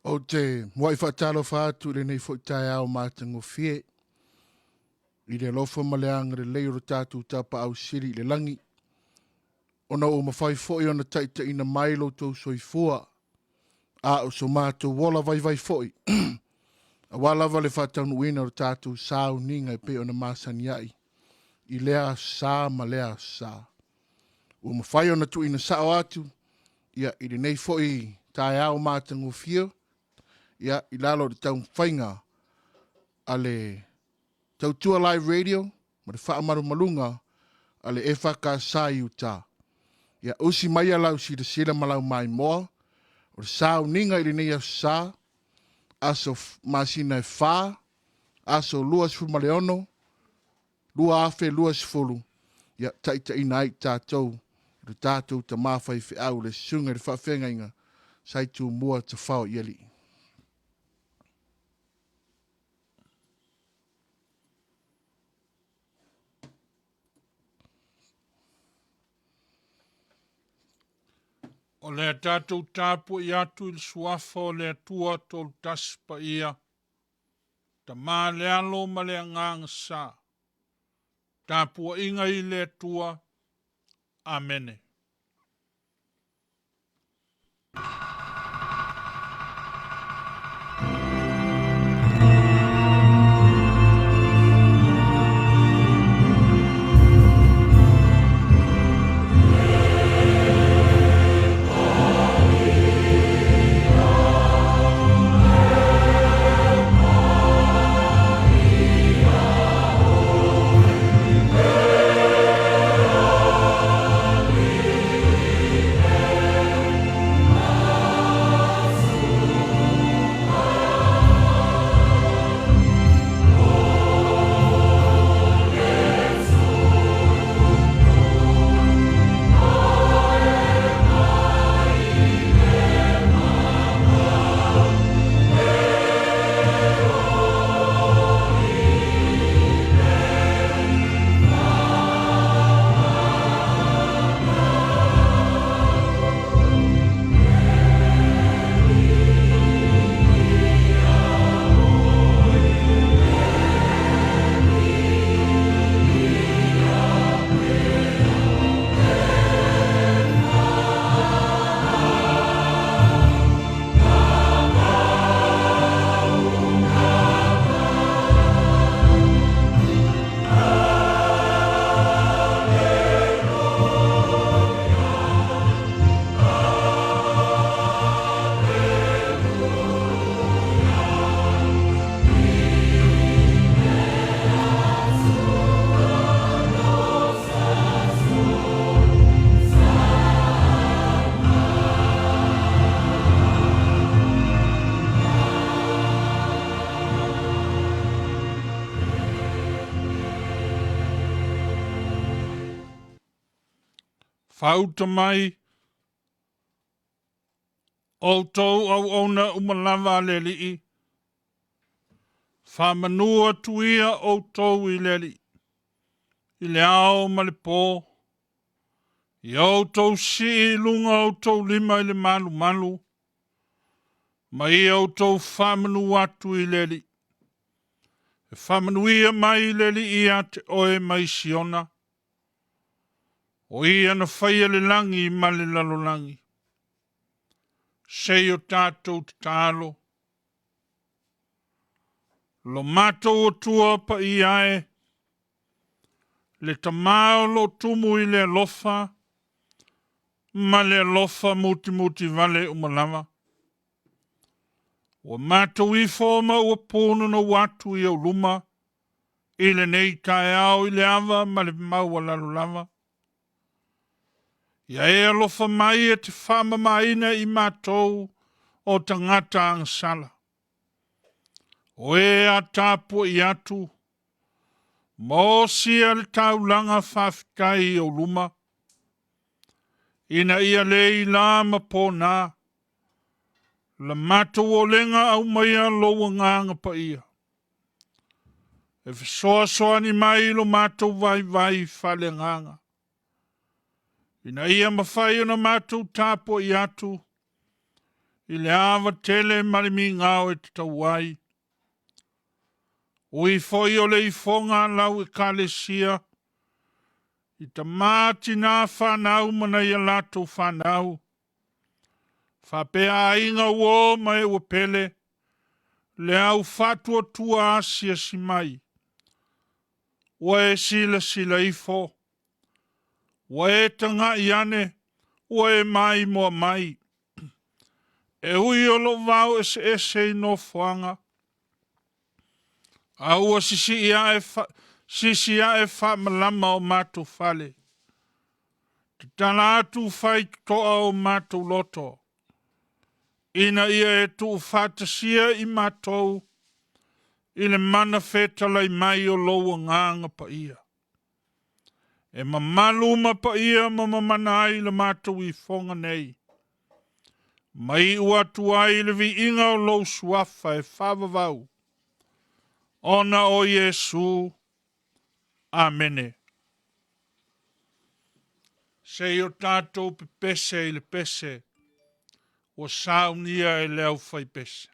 Ou te muai faatalofa atu i lenei foi taeao matagofie i le alofa ma le agalelei o lo tatou Tapaau Sili i le lagi, ona ua mafai foi ona taitaiina mai lo outou soifua, a o so matou ola vaivai foi, aua lava le faataunuuina o le tatou sauniga e pei ona masani ai i lea sa ma lea sa. Ua mafai ona tuuina sao atu ia, i lenei foi taeao matagofie ia, i lalo o le taumafaiga a le Tautua Live Radio ma le faamalumaluga a le EFKS i Utah. Ia usi mai a lau silasila ma lau maimoa o le sauniga i lenei aso sa, aso masina e 4, aso 26, 2020, ia taitaiina ai tatou i lo tatou tama faifeau le susuga i le faafeagaiga sa i Tumua Tafao i Alii. O le a tatou tapuai atu i le suafa o le Atua Tolutasi Paia, Tama le Alo ma le Agaga Sa. Tapuaiga i le Atua. Amene. Faauta mai, outou auauna uma lava a le Alii, faamanu atu ia outou i le Alii, i le ao ma le po, ia outou sii i luga o outou lima i le malumalu, ma ia outou faamanu atu i le Alii. E faamanuia mai le Alii ia te oe mai Siona, o ia na faia le lagi ma le lalolagi. Se i o tatou tatalo. Lo matou Atua paia e, le Tama o lo o tumu i le alofa ma le alofa mutimuti vale uma lava. Ua matou ifo ma ua punonou atu i ou luma i lenei taeao i le ava ma le maualalo lava. Ia e alofa mai e te faamamaina i matou o tagata agasala. O e a tapuai atu, ma osia le taulaga faafetai i ou luma, ina ia le ila ma pona, la matou olega aumaia lou agaga paia. E fesoasoani mai i lo matou vaivai faaleagaga, ina ia mafai ona matou tapuai atu i le ava tele ma le migao e tatau ai. Ui foi o le ifoga a lau Ekalesia, i tama tina fanau ma nai a latou fanau, faapea aiga uo ma e ua pele, le au faatuatua asiasi mai, ua e silasila ifo, ua e tagai ane, ua e maimoa mai. E ui o lou vao eseese i nofoaga, a ua sisii ae, sisi ae faamalama o matou fale. Tatala atu faitotoa o matou loto, ina ia e tuufaatasia i matou i le mana fetalai mai o lou agaga paia. E mamalu ma paia ma mamana ai le matou ifoga nei, ma iu atu ai i le viiga o lou suafa e faavavau, ona o Iesu. Amene. Se i o tatou pepese i le pese ua saunia e le aufaipese.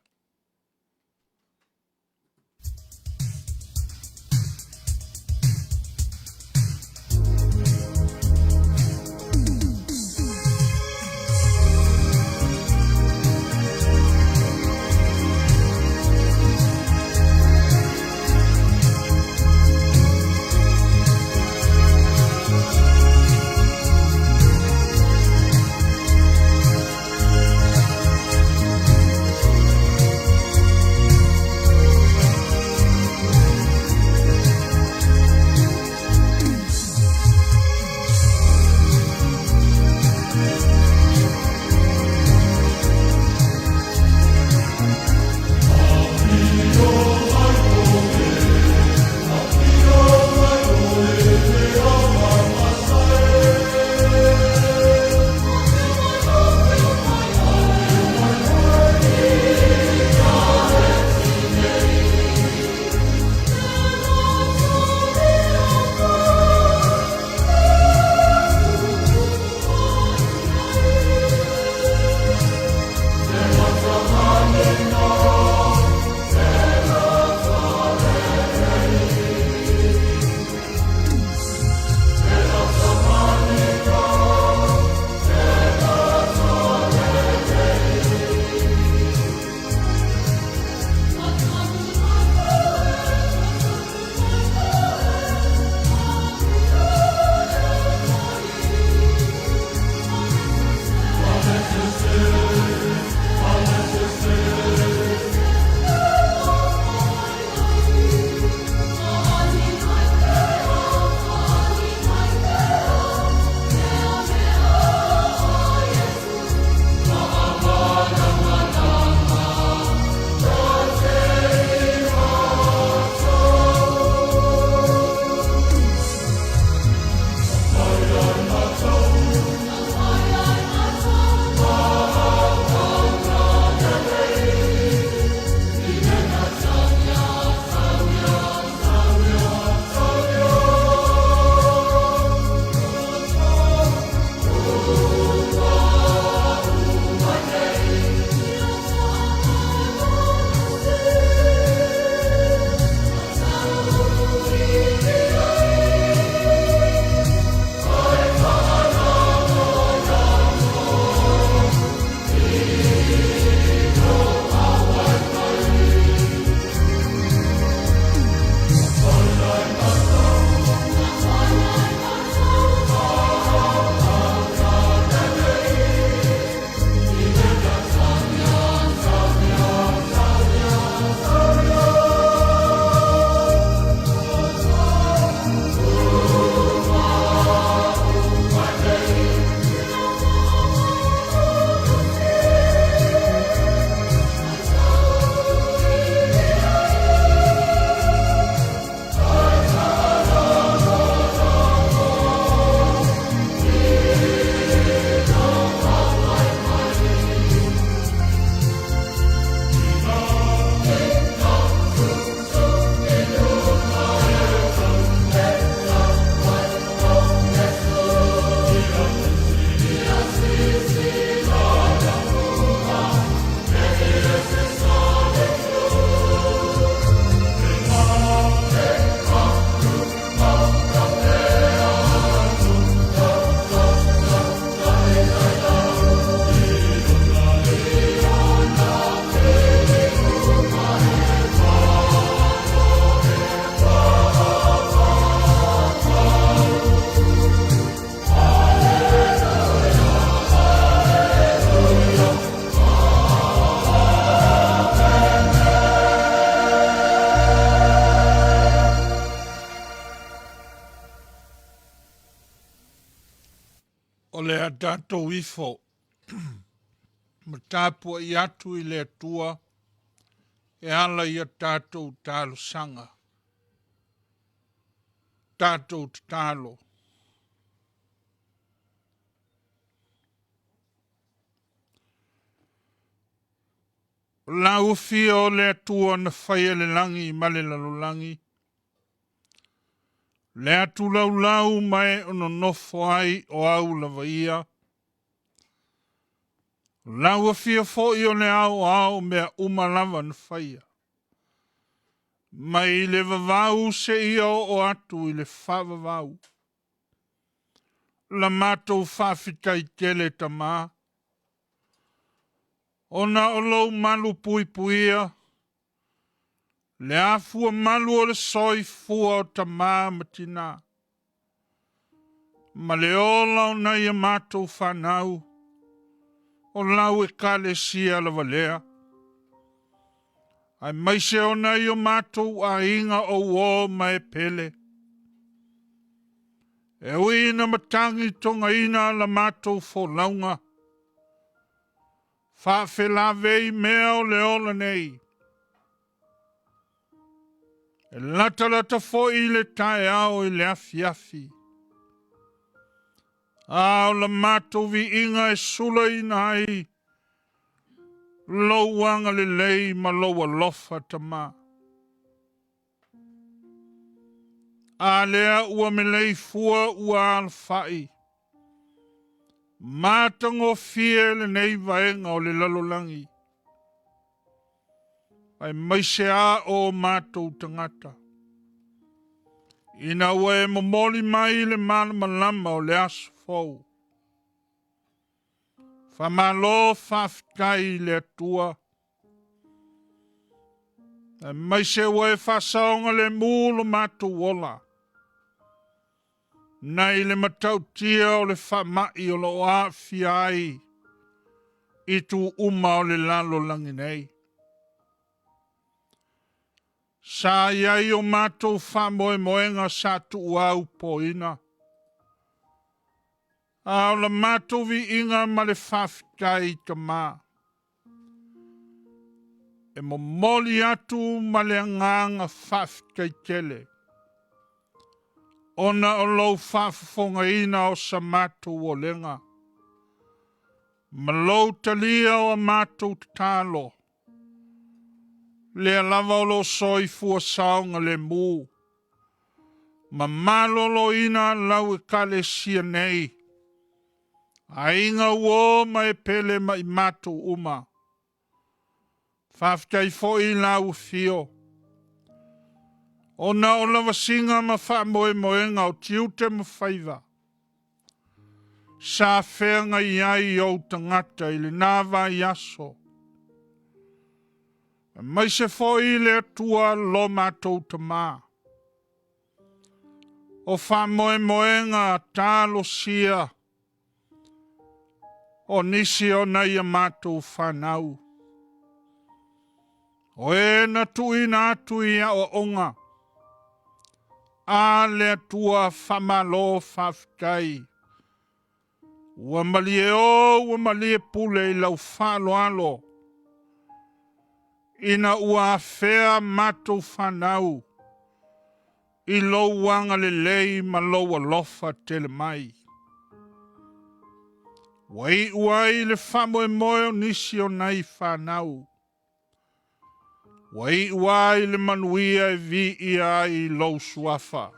O le a tatou ifo ma tapuai atu i le Atua e ala i a tatou talosaga. Tatou tatalo. O lau afio o le Atua na faia le lagi ma le lalolagi, le atu laulau ma e o nonofo ai o au lava ia. O lau afio foi o le aoao mea uma lava na faia. Mai le vavau seia oo atu i le faavavau. La matou faafetai tele Tama, ona o lou malu puipuia, le afua malu o le soifua o tama ma tina, ma le ola o nai a matou fanau, o lau Ekalesia lava lea, aemaise o nai o matou aiga o uo ma e pele. E ui ina matagi togaina la matou folauga, faafelavei mea o le ola nei. E latalata foi le taeao i le afiafi. A o la matou viiga e sulaina ai lou agalelei ma lou alofa Tama. A lea ua meleifua ua alafai, matagofie lenei vaega o le lalolagi, aemaise a o matou tagata, ina ua e momoli mai le malamalama o le aso fou. Faamalo faafetai i le Atua, aemaise ua e faasaogalemu lo matou ola, nai le matautia o le faamai o lo o aafia ai itu uma o le lalolagi nei. Sa i ai o matou faamoemoega sa tuuau poina, a o la matou viiga ma le faafetai Tama, e momoli atu ma le agaga faafetai tele, ona o lou faafofogaina o sa matou olega, ma lou talia o a matou tatalo, lea lava o lo o soifua saogalemu, ma maloloina lau Ekalesia nei, aiga uo ma e pele ma i matou uma. Faafetai foi i lau afio, ona o lavasiga ma faamoemoega o tiute ma faiva, sa feagai ai ou tagata i lena vaiaso, aemaise foi le Atua lo matou Tama. O faamoemoega talosia o nisi o nai a matou fanau, o e na tuuina atu i aoaoga a le Atua faamalo faafetai. Ua malie o ua malie pule i lau faaaloalo, ina ua afea matou fanau i lou agalelei ma lou alofa tele mai. Ua iu ai le faamoemoe o nisi o nai fanau, ua iu ai le manuia e viia ai lou suafa.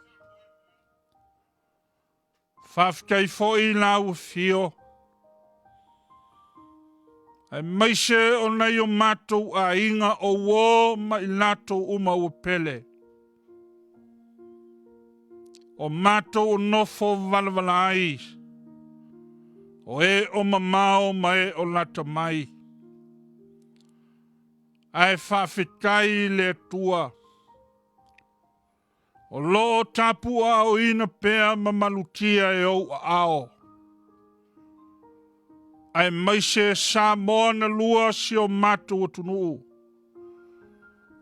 Faafetai foi i lau afio, aemaise o nai o matou aiga o uo ma i latou uma ua pele. O matou o nofo valavala ai, o e o mamao ma e o lata mai. Ae faafetai i le Atua, o lo o tapuaaoina pea ma malutia e ou aao, aemaise Samoa na lua si o matou atunuu,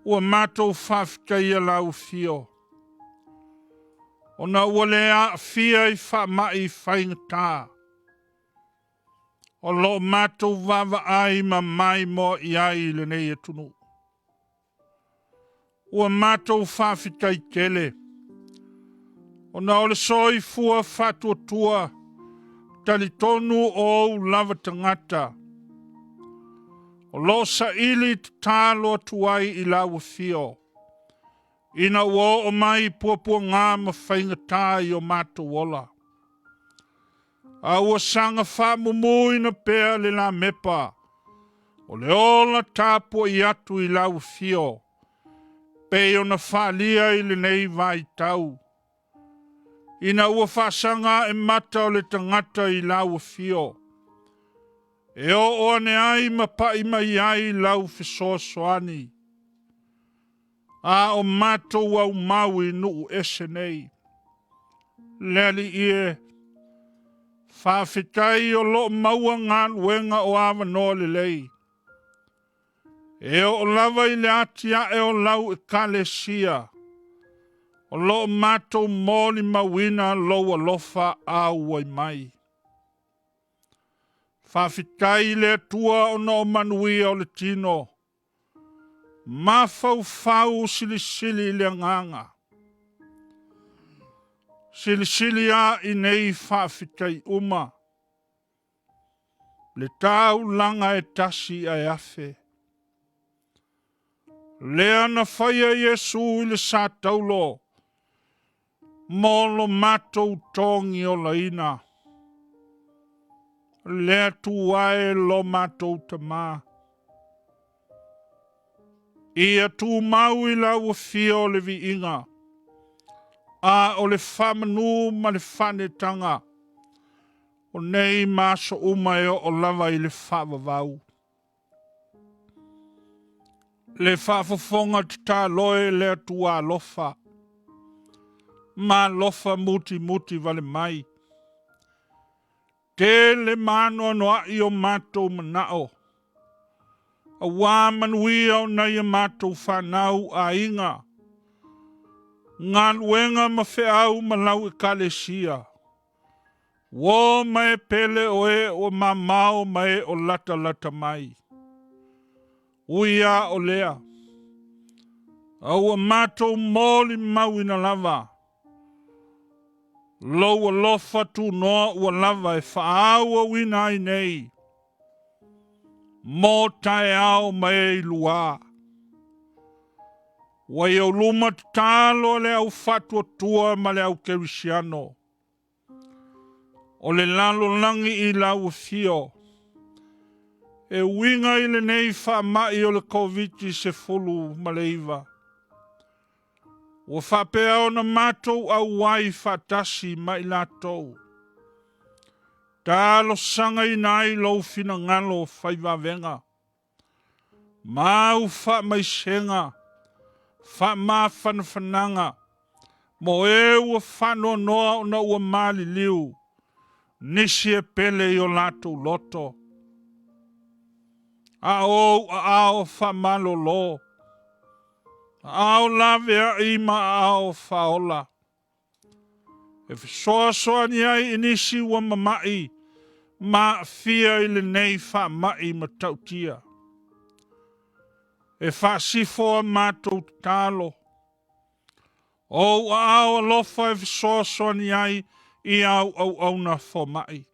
ua matou faafetaia lau afio, ona ua le aafia i faamai faigata. O lo o matou vaavaai ma maimoa i ai i lenei atunuu. Ua matou faafetai tele ona o le soifua faatuatua talitonu o ou lava tagata o lo o saili tatalo atu ai i lau afio ina ua oo mai puapuaga ma faigata i o matou ola. A ua saga faamumuina pea le lamepa o le ola tapuai atu i lau afio, pei ona faaalia i lenei vaitau, ina ua faasaga ae mata o le tagata i lau afio, e oo ane ai ma pai mai ai lau fesoasoani, a o matou aumau i nuu ese nei. Le Alii e, faafetai o lo o maua galuega o avanoa lelei, e oo lava i le atiae o lau Ekalesia, o lo o matou molimauina lou alofa auai mai. Faafetai i le Atua ona o manuia o le tino, mafaufau silisili i le agaga. Silisili a i nei faafetai uma, le taulaga e tasi ae afe. Lea na faia Iesu i le sa taulo, mo lo matou togiolaina. Le Atua e lo matou Tama. Ia tumau i lau afio le viiga, a o le faamanu ma le faanetaga, o nei ma aso uma e oo lava i le faavavau. Le faafofoga tatalo e le Atua alofa, ma alofa mutimuti vale mai. Tele ma anoanoai o matou manao, auā manuia o nai a matou fanau aiga, galuega ma feau ma lau Ekalesia, uō ma e pele o e ua mamao ma e o latalata mai. Ui a o lea, a ua matou molimauina lava lou alofa tunoa ua lava e faaauauina ai nei mo taeao ma e i luā. Ua i ou luma tatalo a le au faatuatua ma le au kerisiano o le lalolagi i lau afio e uiga i lenei faamai o le Koviti-19. Ua faapea ona matou auai faatasi ma i latou, talosagaina ai lou finagalo faivavega, ma au faamaisega, faamafanafanaga, mo e ua faanoanoa ona ua maliliu nisi e pele i o latou loto. A o ou aao faamalolo, aao laveai ma aao faaola, e fesoasoani ai i nisi ua mama'i ma aafia i lenei faama'i matautia. E faasifo a matou tatalo, ou aao alofa e fesoasoani ai i au auauna foma'i.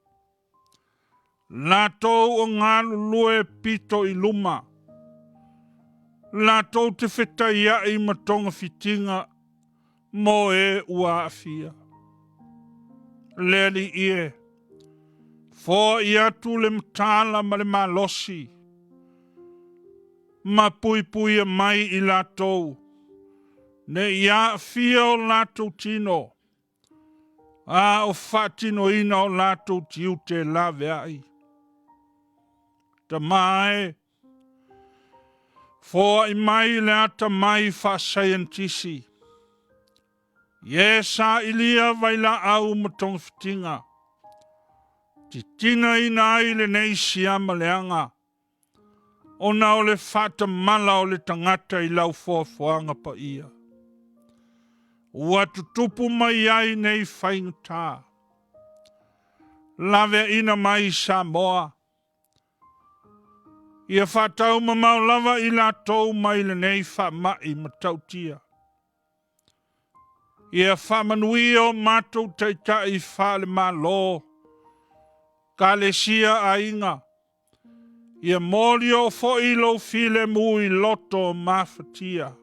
Latou o galulue pito i luma, latou te fetaia'i ma togafitiga mo e ua aafia. Le Alii e, foai atu le mataala ma le malosi, ma puipuia mai i latou, ne i aafia o latou tino, a o faatinoina o latou tiute laveai. Tama e, foai mai le atamai faasaienitisi, i e sailia vailaau ma togafitiga, titinaina ai lenei siama leaga, ona o le faatamala o le tagata i lau foafoaga paia. Ua tutupu mai ai nei faigata. Laveaina mai Samoa. Ia faataumamao lava i latou mai lenei faamai matautia. Ia faamanuia o matou taitai faale-Malo, Kalesia aiga, ia molio foi lou filemu i loto mafatia,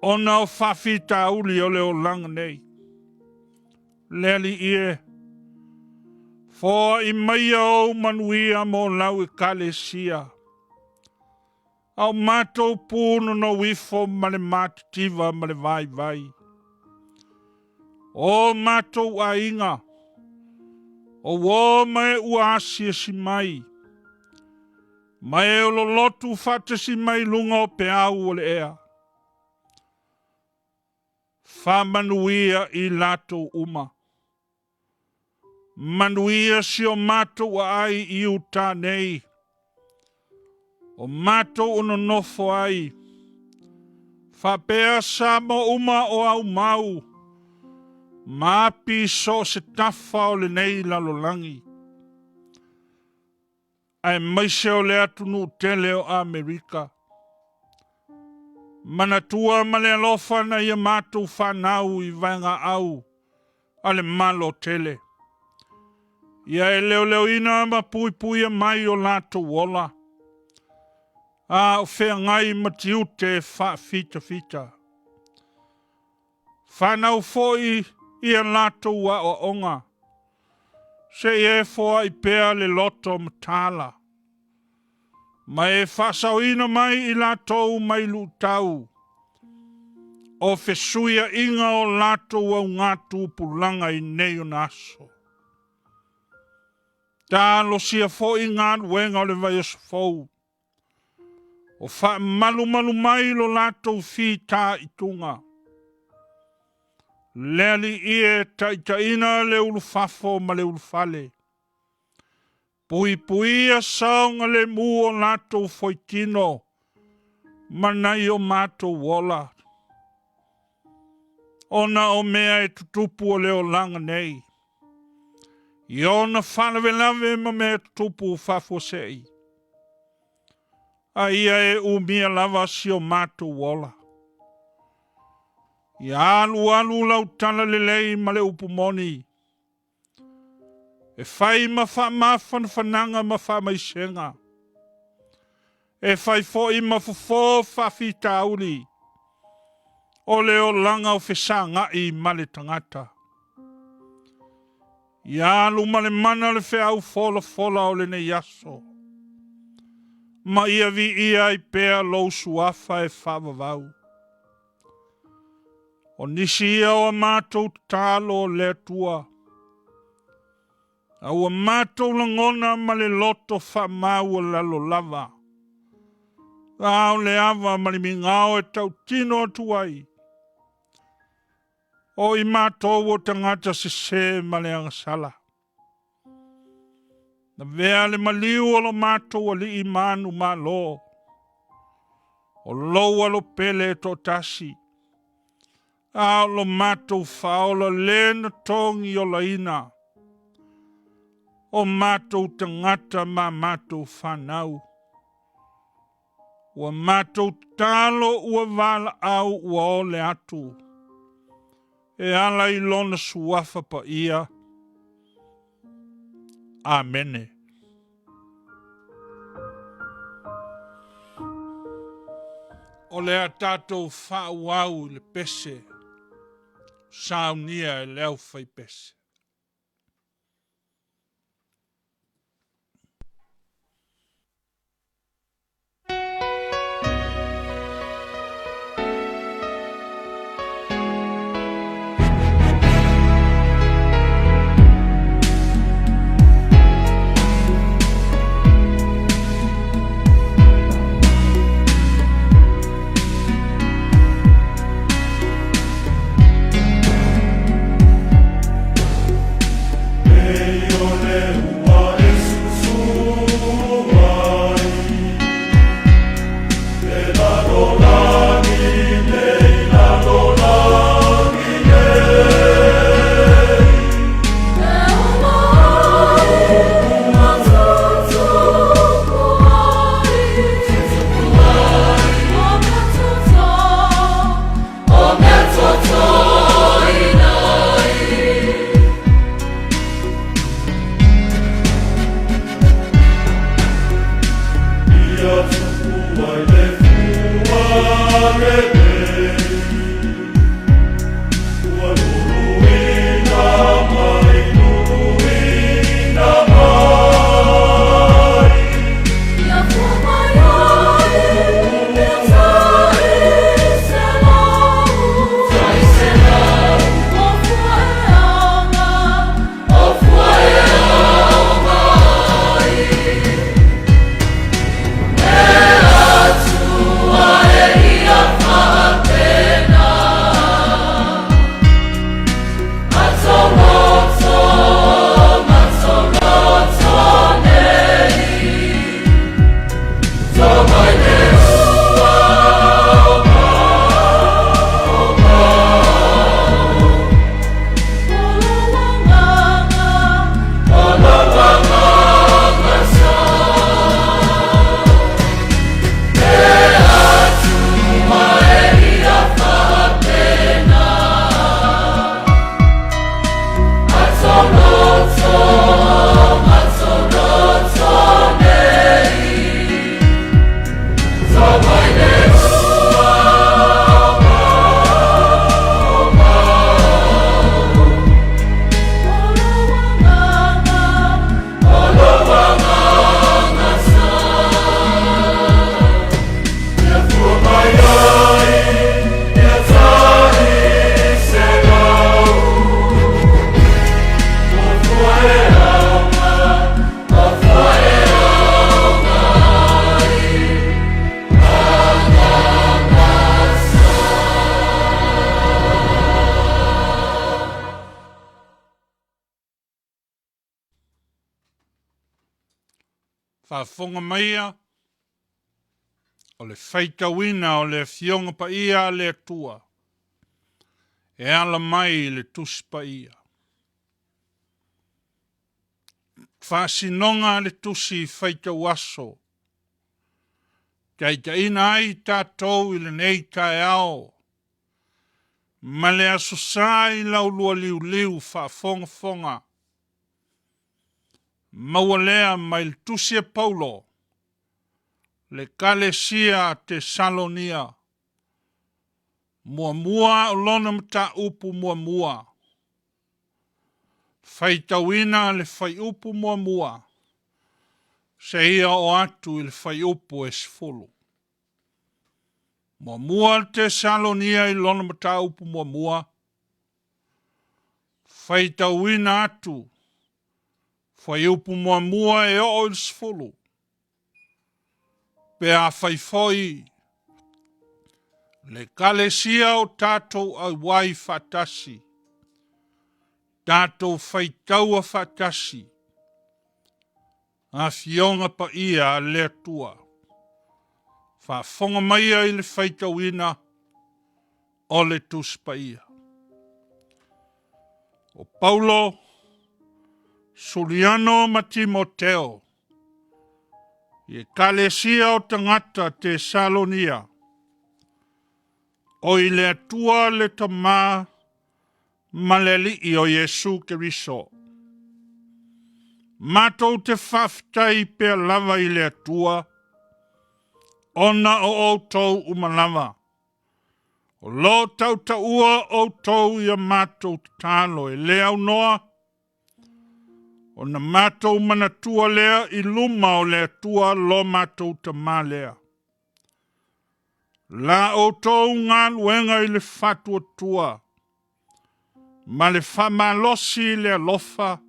ona o faafitauli o le olaga nei. Le Alii e, foai maia ou manuia mo lau Ekalesia, a o matou punonou ifo ma le matitiva ma le vaivai. O matou aiga, o uō ma e ua asiasi mai, ma e o lolotu faatasi mai luga o peau o le ea. Faamanuia i latou uma. Manuia si o matou aai i uta nei, o matou o nonofo ai, faapea Samoa uma o aumau, ma api so o se tafa o lenei lalolagi, aemaise o le atunuu tele o Amerika. Manatua ma le alofa nai a matou fanau i vaegaau a le Malo tele. Ia e leoleoina ma puipuia mai o latou ola, a o feagai ma tiute faafitafita. Fanau foi ia latou aoaoga, se i e foai pea le loto mataala, ma e faasaoina mai i latou mai luitau o fesuiaiga o latou augatupulaga i nei ona aso. Talosia foi galuega o le vaiaso fou, o faamalumalu mai lo latou fitaituga. Le Alii e taitaiina le ulufafo ma le ulufale, puipuia saogalemu o latou foitino ma nai o matou ola, ona o mea e tutupu o le olaga nei, i ona faalavelave ma mea tutupu faafuasei, a ia e umia lava si o matou ola. Ia alualu lau talalelei ma le upu moni, e fai ma faamafanafanaga ma faamaisega, e fai foi ma fofo faafitauli o le olaga o fesagai ma le tagata. Ia alu ma le mana le feau folafola o lenei aso, ma ia viia ai pea lou suafa e faavavau. O nisi ia o a matou tatalo o le Atua, a ua matou lagona ma le loto faamaualalo lava, a o le ava ma le migao e tautino atu ai, o i matou o tagata sesē ma le agasala. Lavea le maliu o lo matou alii manumalo, o lou alo pele e toatasi, a o lo matou faaola le na togiolaina, o matou tagata ma matou fanau. Ua matou tatalo ua valaau ua ole atu, e ala i lona suafa paia. Amene. O le a tatou faaauau i le pese saunia e le aufaipese. Faafofoga maia, o le faitauina o le Afioga Paia a le Atua e ala mai i le Tusi Paia. Faasinoga a le Tusi Faitau Aso, taitaiina ai tatou i lenei taeao ma le Aso Sa i laulua liuliu faafogafoga. Maua lea mai le Tusi a Paulo, le Ekalesia Tesalonia, muamua o lona mataupu muamua, faitauina le fuaiupu muamua seia oo atu i le fuaiupu e 10. Muamua le Tesalonia i lona mataupu muamua, faitauina atu fuaiupu muamua e oo i le 10. Pe afai foi le Ekalesia o tatou auai faatasi, tatou faitaua faatasi, Afioga Paia a le Atua, faafofoga maia i le faitauina o le Tusi Paia. O Paulo, Suliano ma Timoteo, i Ekalesia o tagata Tesalonia, o i le Atua le Tamā ma le Alii o Iesu Keriso. Matou te faafetai pea lava i le Atua, ona o outou uma lava. O lo o tautaua outou i a matou tatalo e le aunoa, ona matou manatua lea i luma o le Atua lo matou Tamā lea. La outou galuega i le faatuatua ma le faamalosi i le alofa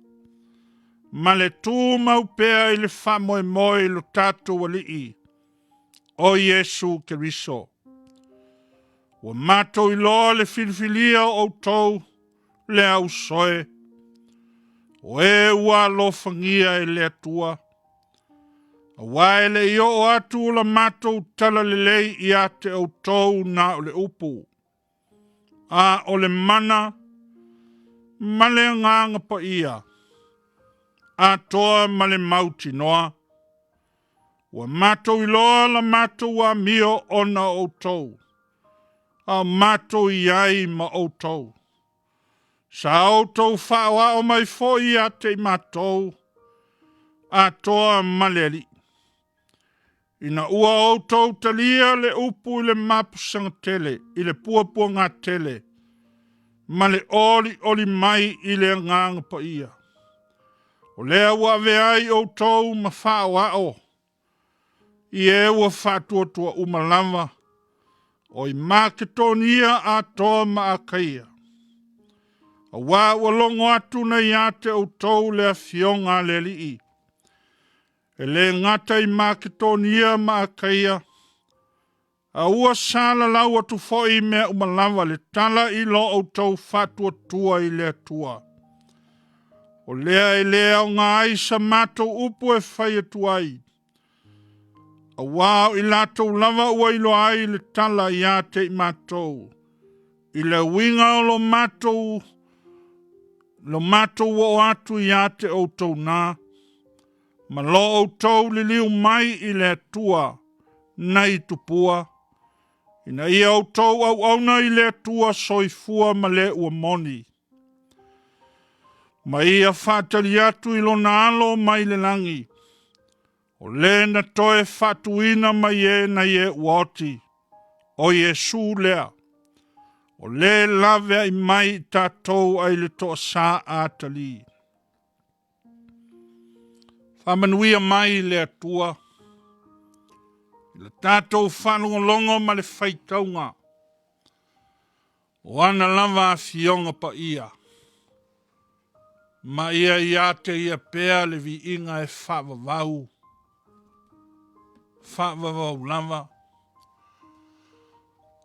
ma le tumau pea i le faamoemoe i lo tatou Alii o Iesu Keriso. Ua matou iloa le filifilia o outou le ausoe, o e ua alofagia e le Atua, aua e le i oo atu la matou talalelei ia te outou na o le upu, a o le mana ma le Agaga Paia, atoa ma le mautinoa. Ua matou iloa la matou amio ona o outou, a o matou i ai ma outou. Sa outou faaoao mai foi ia te i matou, atoa ma le Alii. Ina ua outou talia le upu i le mapusaga tele, i le puapuaga tele, ma le olioli mai i le Agaga Paia, o lea ua avea ai outou ma faaoao i e ua faatuatua uma lava, o i Maketonia atoa ma Akaia. Aua ua logo atu nei ia te outou le Afioga a le Alii, e le gata i Maketonia ma Akaia, a ua salalau atu foi i mea uma lava le tala i lo outou faatuatua i le Atua. O lea e le aoga ai sa matou upu e fai atu ai, aua o i latou lava ua iloa ai le tala ia te i matou, i le uiga o lo matou oo atu ia te outou na, ma lo outou liliu mai i le Atua nai tupua, ina ia outou auauna i le Atua soifua ma le ua moni, ma ia faatali atu i lona alo mai le lagi, o le na toe faatuina mai e nai e ua oti, o Iesu lea, o le laveai mai i tatou ai le toasa atali. Faamanuia mai le Atua i le tatou faalogologo ma le faitauga o ana lava afioga paia, ma ia ia te ia pea le viiga e faavavau, faavavau lava.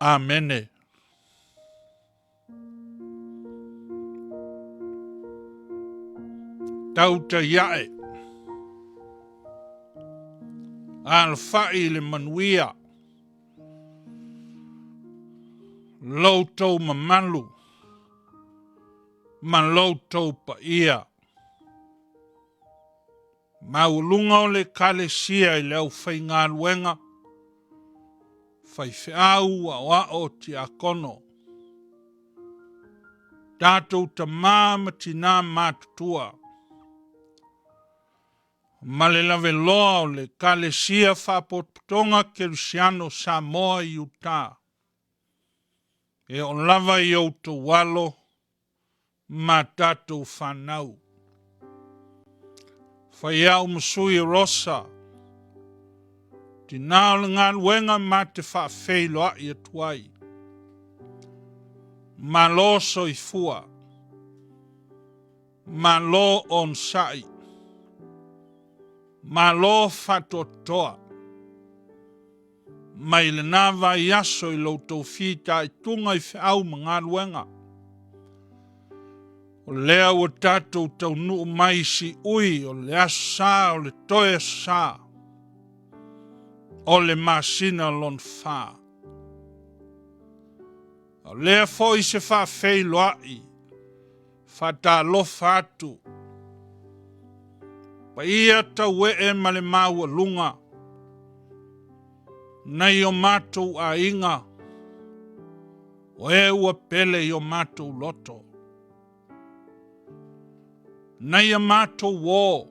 Amene. Tautai ae. Alafai i le manuia. Lo outou mamalu ma lo outou paia. Maualuga o le Ekalesia i le aufaigaluega, faifeau, aoao, tiakono, tatou tama ma tina matutua, ma le laveloa o le Ekalesia Faapotopotoga Kerisiano Samoa i Utah, e oo lava i outou alo ma tatou fanau. Fai au ma sui o Rosa, tina o le galuega ma te faafeiloai atu ai. Malo soifua. Malo onosai. Malo faatoatoa. Mai lena vaiaso i lo outou fitaituga i feau ma galuega. O lea ua tatou taunuu mai i siui o le Aso Sa o le toe Aso Sa o le masina lona fa. A o lea foi se faafeiloai faatalofa atu paia tauee ma le maualuga nai o matou aiga o e ua pele i o matou loto nai a matou uō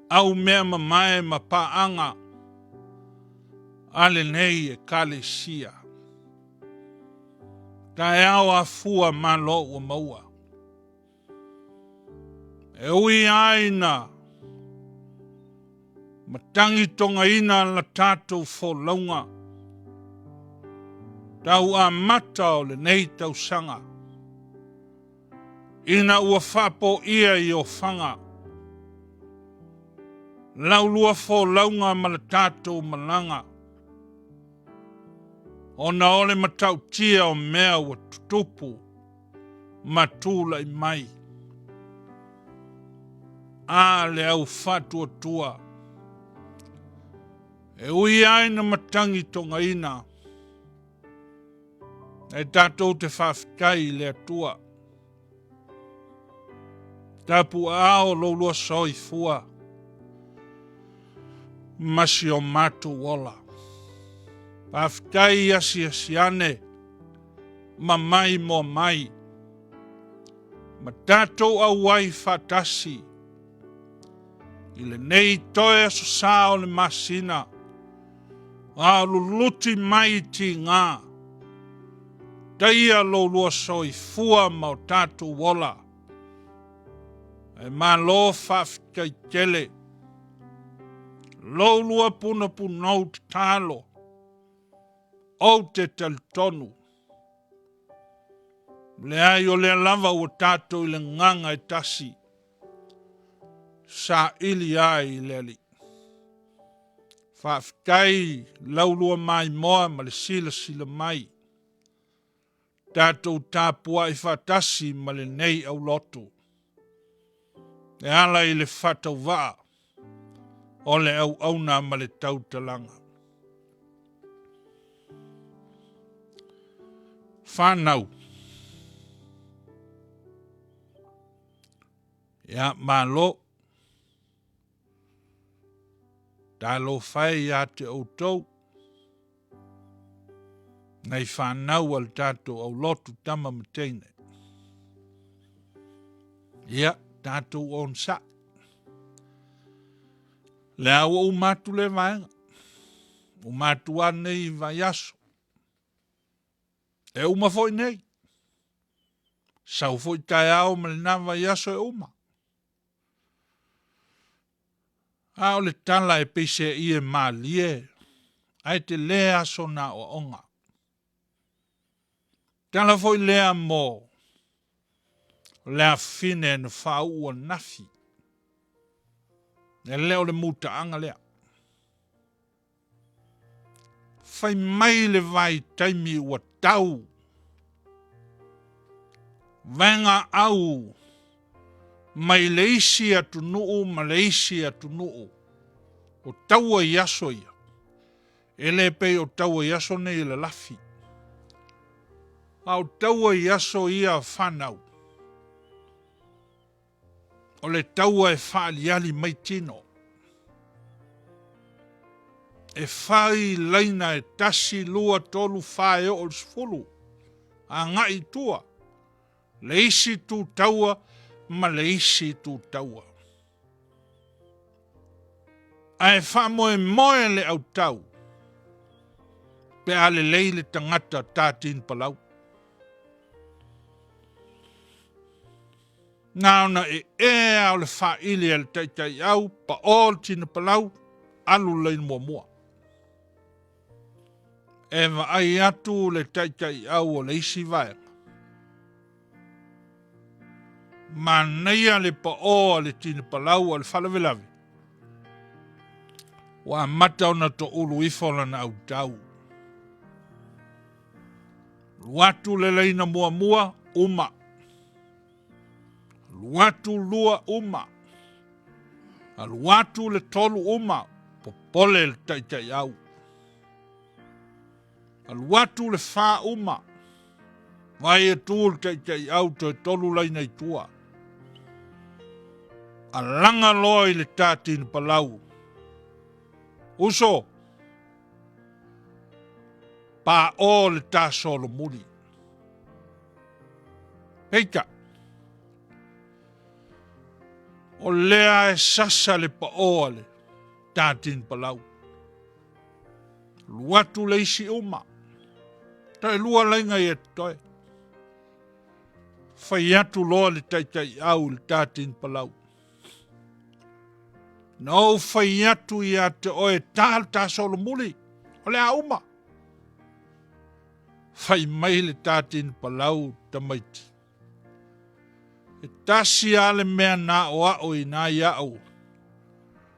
au mea mamae ma paaga a lenei Ekalesia. Taeao afua malo ua maua. E ui lava ina matagitogaina la tatou folauga tau amata o lenei tausaga, ina ua faapoia i ofaga laulua folauga ma le tatou malaga, ona o le matautia o mea ua tutupu ma tulai mai. A le au faatuatua, e ui ai na matagi togaina, E tatou te faafetai i le Atua. Tapuaao lou lua soifua ma si o matou ola. Faafetai asiasi ane ma mai moa mai ma tatou auai faatasi i lenei toe aso sa o le masina a o luluti mai i tiga taia lo lua soifua ma o tatou ola. Ae malo faafetai tele lou lua punapunou tatalo ou te talitonu leai o lea lava ua tatou i le gaga e tasi saili ai i le Alii. Faafetai laulua maimoa ma le silasila mai. Tatou tapuai faatasi ma lenei aulotu e ala i le faatauvaa o le auauna ma le tautalaga. Whanau. Ia, malo. Talofa e ia te outou. Nai whanau a le tatou aulotu tama ma teine. Ia, tatou onosai. Lea ua uma atu le vaega. Uma atu lava nei vaiaso. E uma foi nei. Sau foi taeao ma lena vaiaso e uma. A o le tala e peiseai e malie, ae tele aso na aoaoga. Tala foi lea mo le afine na faauu anafi. E le o le mutaaga lea. Fai mai le vaitaimi ua tau. Vaega au mai le isi atunuu ma le isi atunuu. O taua i aso ia, e le pei o taua i aso nei e lalafi. A o taua i aso ia fanau, o le taua e faaliali mai tino. E fai laina e 1, 2, 3, 4 e oo i le 10, agai i tua, le isi tu taua ma le isi tu taua. Ae faamoemoe le autau pe a lelei le tagata ta tini palau. Na ona e ea o le faaili a le taitaiau, paʻo le tini palau, alu le laina muamua. E vaai atu le taitaiau o le isi vaega. Manaia le paʻo a le tini palau a le faalavelave, ua amata ona toulu ifo lana autau. Alu atu le laina muamua, uma. Alu atu lua, uma. Alu atu le tolu, uma. Popole le taitaiau. Alu atu le fa, uma. Vai atu le taitaiau toe tolu laina i tua. Alaga loa i le tā tini palau. Uso, paʻo le tā solomuli. Peitai, o lea e sasa le paʻo a le tā tini palau. Alu atu le isi uma. Toe lua laiga ia totoe. Fai atu loa le taitaiau i le tā tini palau. Na ou fai atu ia te oe tā le tā solomuli, o le a uma. Fai mai le tā tini palau tamaiti. E tasi a le mea na aʻoaʻo i nā iaʻu,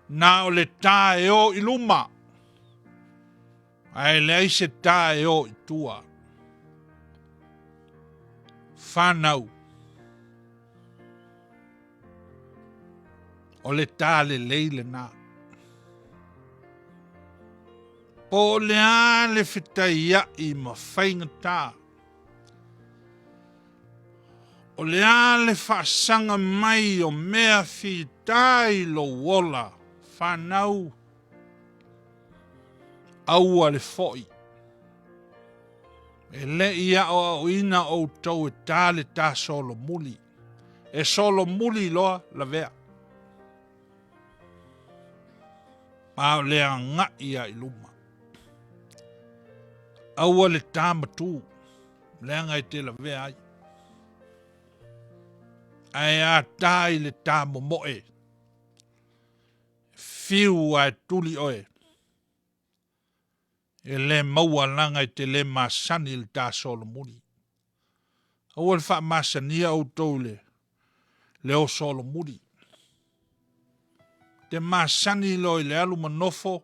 na o le tā e o i luma, ae leai se tā e o i tua. Whanau. O le tā lelei lena. Po o le a le fetaiaʻi ma faigata. O le a le faasaga mai o mea fita i lou ola, whanau, aua le foʻi. E le i aʻoaʻoina ʻoutou e tā le tā solomuli. E solomuli loa lavea. A o le agaʻi a i luma. Aua le tā matū, leaga e te lavea ai. Ae a tā i le tā momoe, fiu a e tuli oe. E le maua laga e te le masani i le tā solomuli. Aua le faamasania outou i le leo solomuli. Te masani loa i le alu ma nofo,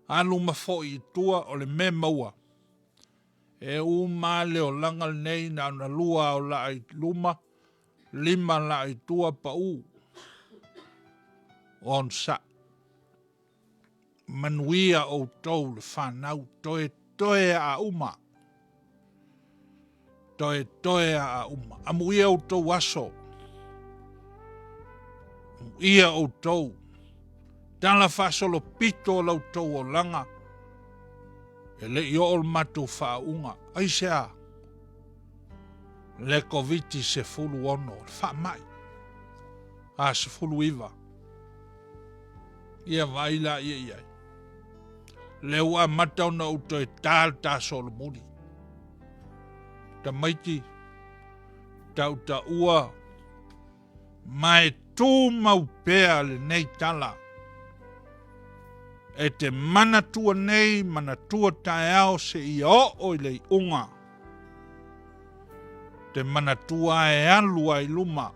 alu ma foi i tua o le mea maua. E uma le olaga lenei na ona lua o laa i luma, lima laa i tua pau. Onosai. Manuia outou le fanau, toetoe a uma. Toetoe a uma. Amuia outou aso. Amuia outou. Tala faasolopito o la outou olaga. E le i oo le matou faauuga. Aisea? Le Koviti-16, le faamai. A 19. Ia vaai la ia i ai. Lea ua amata ona ou toe tā le tā solomuli. Tamaiti, tautaua, ma e tumau pea lenei tala. E te manatua nei, manatua taeao seia oo i le iuga. Te manatua e alu ai luma,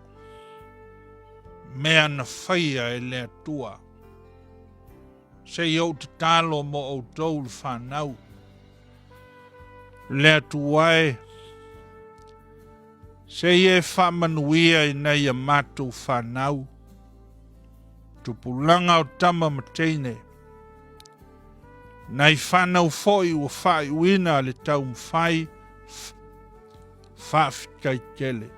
mea na faia e le Atua. Seia ou tatalo mo outou le fanau. Le Atua e, seia e faamanuia i nai a matou fanau, tupulaga o tama ma teine. Nai fanau foi ua faaiuina le taumafai faafetai tele.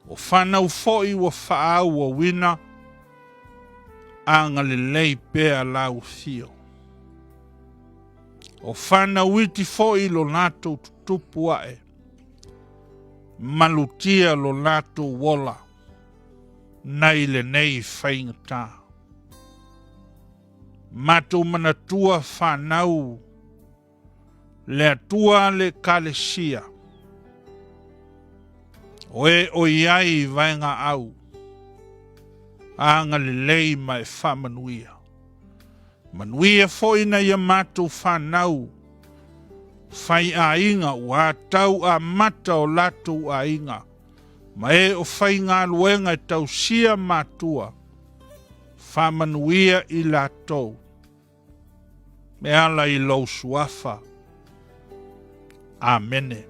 O fanau foi ua faaauauina agalelei pea lau afio. O fanau iti foi lo latou tutupu ae, malutia lo latou ola nai lenei faigata. Matou manatua fanau le Atua le Ekalesia, o e o i ai i vaegaau, agalelei ma e faamanuia. Manuia foi nai a matou fanau, faiaiga ua tau amata o latou aiga, ma e o faigaluega e tausia matua, faamanuia i latou e ala i lou suafa. Amene.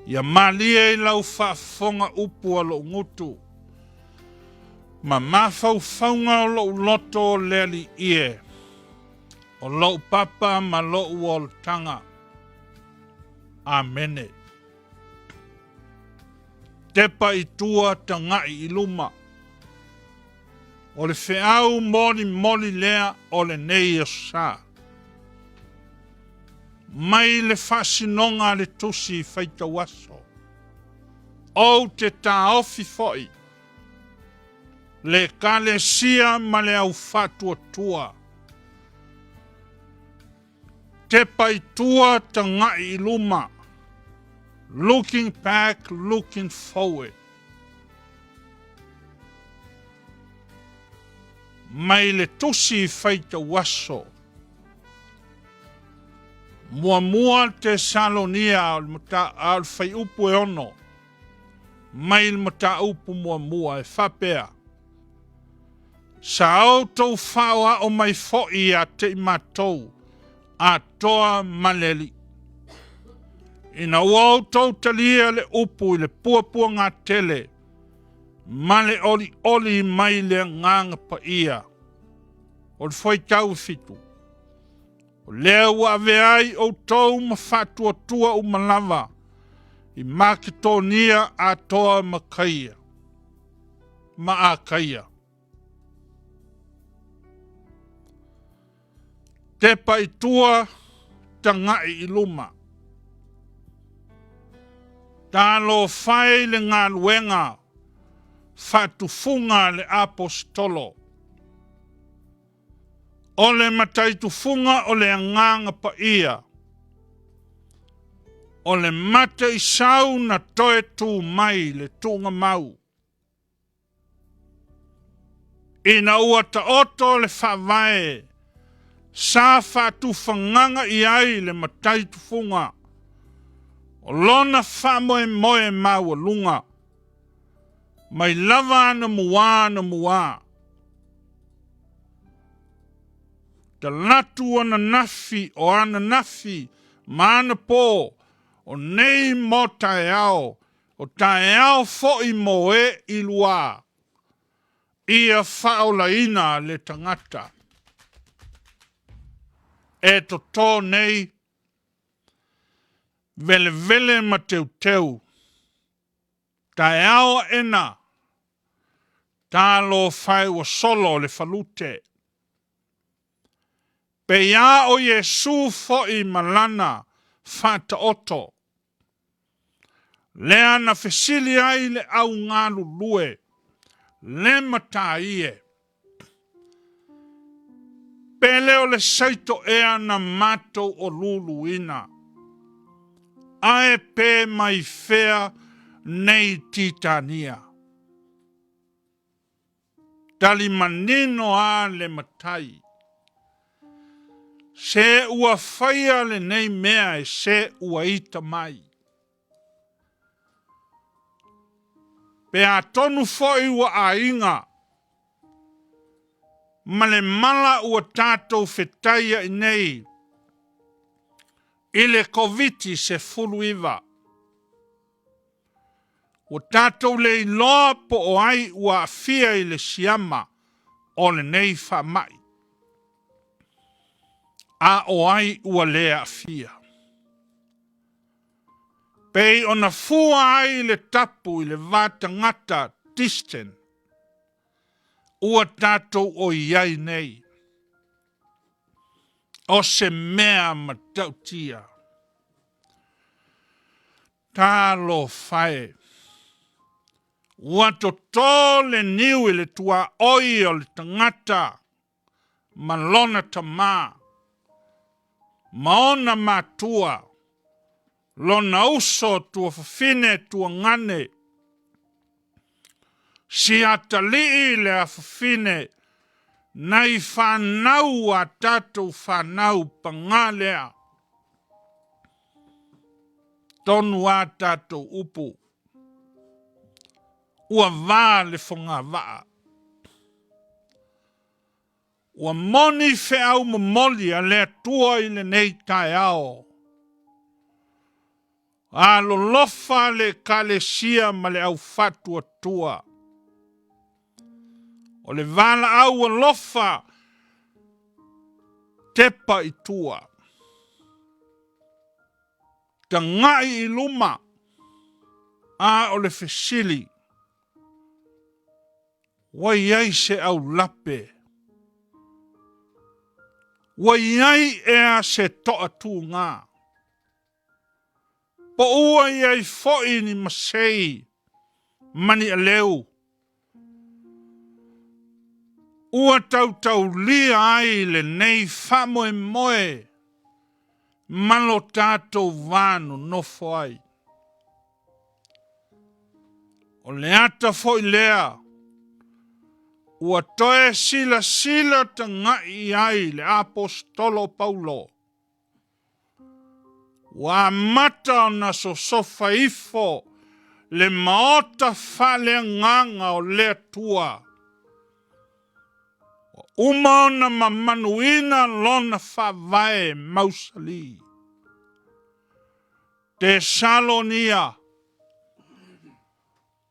Ia malie i lau faafofoga upu a lou gutu, ma mafaufauga o lou loto o le Alii e, o lou papa ma lou oltaga. Amene. Tepa i tua tagai i luma. O le feau molimoli lea o lenei aso sa. Mai le faasinoga a le Tusi Faitauaso, Ou te taofi foi le Ekalesia ma le au faatuatua. Tepa i tua, tagai i luma. Looking back, looking forward. Mai le tusi faitauaso. Muamua Tesalonia o le faiupu e 6 mai le mataupu muamua e faapea, Sa outou faaoao mai foi ia te i matou atoa ma le Alii. Ina ua outou talia le upu i le puapuagatele ma le olioli mai le Agaga Paia, o le fuaitau e 7, o lea ua avea ai outou ma faatuatua uma lava i Maketonia atoa ma Kaia, ma Akaia. Tepa i tua, tagai i luma. Talofa e i le galuega faatufuga a le Aposetolo. O le mataitufuga o le Agaga Paia, o le mataisau na toe tu mai le tuugamau. Ina ua taoto le faavae sa faatufagaga i ai le matai tufuga, o lona faamoemoe maualuga, mai lava anamua anamua, Talatu ananafi o ananafi ma anapo, o nei mo taeao, O taeao foi mo e i luā, ia faaolaina le tagata e totō nei, velevele ma teuteu, taeao aʻena, talofa e ua solo le falute. Pei a o Iesu foi ma lana faataoto. Lea na fesili ai le au galulue, le matai e. Pe le o le saito ea na matou oluuluina, ae pe mai fea nei Titania? Tali manino a le matai. Se ua faia lenei mea e se ua ita mai. Pe atonu foi ua aiga ma le mala ua tatou fetaia'i nei i le Koviti-19. Ua tatou le iloa po o ai ua aafia i le siama o lenei faamai. A o ai ua le aafia? Pei ona fua ai le tapu i le va tagata distant ua tatou o i ai nei. O se mea matautia. Talofa e! Ua toto le niu i le tuaoi o le tagata ma lona tama, ma ona matua, lona uso tuafafine tuagane, si atalii le afafine nai fanau a tatou fanau pagā lea. Tonu a tatou upu, ua va le fogavaa. Ua moni feau momoli a le Atua i lenei taeao. Alolofa le Ekalesia ma le au faatuatua. O le valaau alofa tepa i tua. Tagai i luma, a o le fesili, Ua i ai se aulape? Ua i ai ea se toatuga? Po ua i ai foi ni masei ma ni aleu? Ua tautaulia ai lenei faamoemoe ma lo tatou va nonofo ai. O le ata foi lea ua toe silasila taga'i i ai le Aposetolo o Paulo. Ua amata ona sosofa ifo le maota faaleagaga o le Atua. Ua uma ona mamanuina lona faavae mausali. Tesalonia,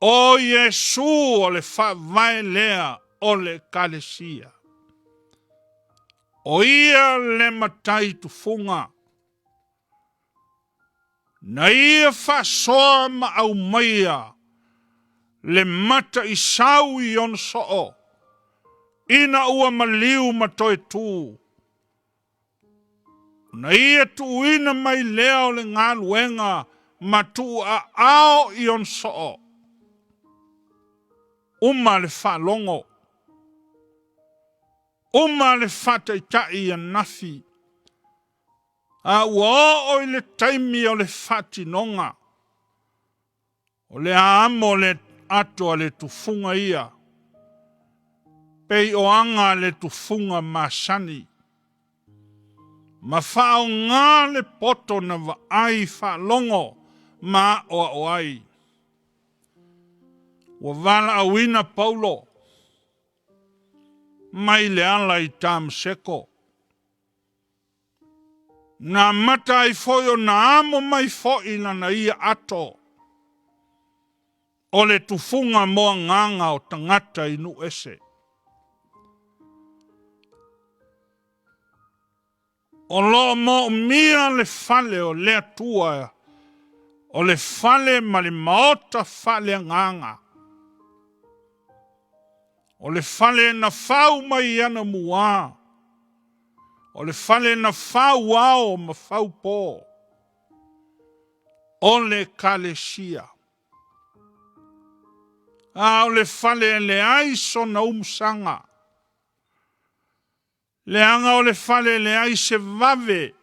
O Iesu o le faavae lea o le Ekalesia. O ia le matai tufuga. Na ia faasoa ma aumaia le mataisau i ona soo, ina ua maliu ma toe tu. Ona ia tuuina mai lea o le galuega ma tuuaao i ona soo. Uma le faalogo. Uma le faataitai ananafi. A ua oo i le taimi o le faatinoga. O le a amo le ato a le tufuga ia, pei o aga a le tufuga masani, ma faaaoga le poto na vaai faalogo ma aʻoaʻo ai. Ua valaauina Paulo mai le ala i Tamaseko. Na amata ai foi ona amo mai foi lana ia ato o le tufuga mo agaga o tagata i nuu ese. O lo o moomia le fale o le Atua, o le fale ma le maota faaleagaga. O le fale na fau mai i ana muā, o le fale na fau ao ma fau pō, o le Ekalesia. A o le fale e leai sona umusaga, Leaga o le fale e leai se vave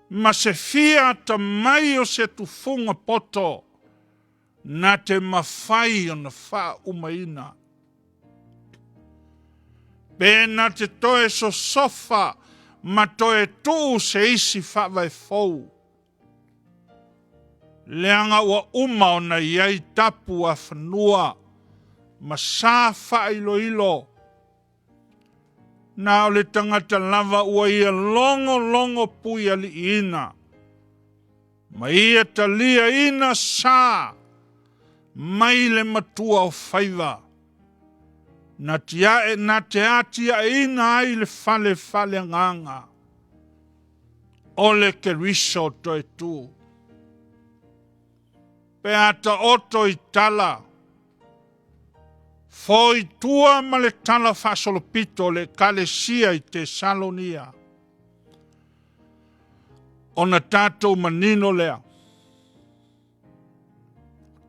ma se fia atamai o se tufuga poto na te mafai ona faaumaina. Pe na te toe sosofa ma toe tuu se isi faavae fou. Leaga ua uma ona i ai tapu a fanua ma sa faailoilo. Na o le tagata lava ua ia logologo puialiiina ma ia taliaina sa mai le matua o faiva. Na tiae na te atiaeina ai le fale faaleagaga o le Keriso toe tu. Pe a taoto i tala, foi tua ma le tala faasolopito o le Ekalesia i Tesalonia, ona tatou manino lea.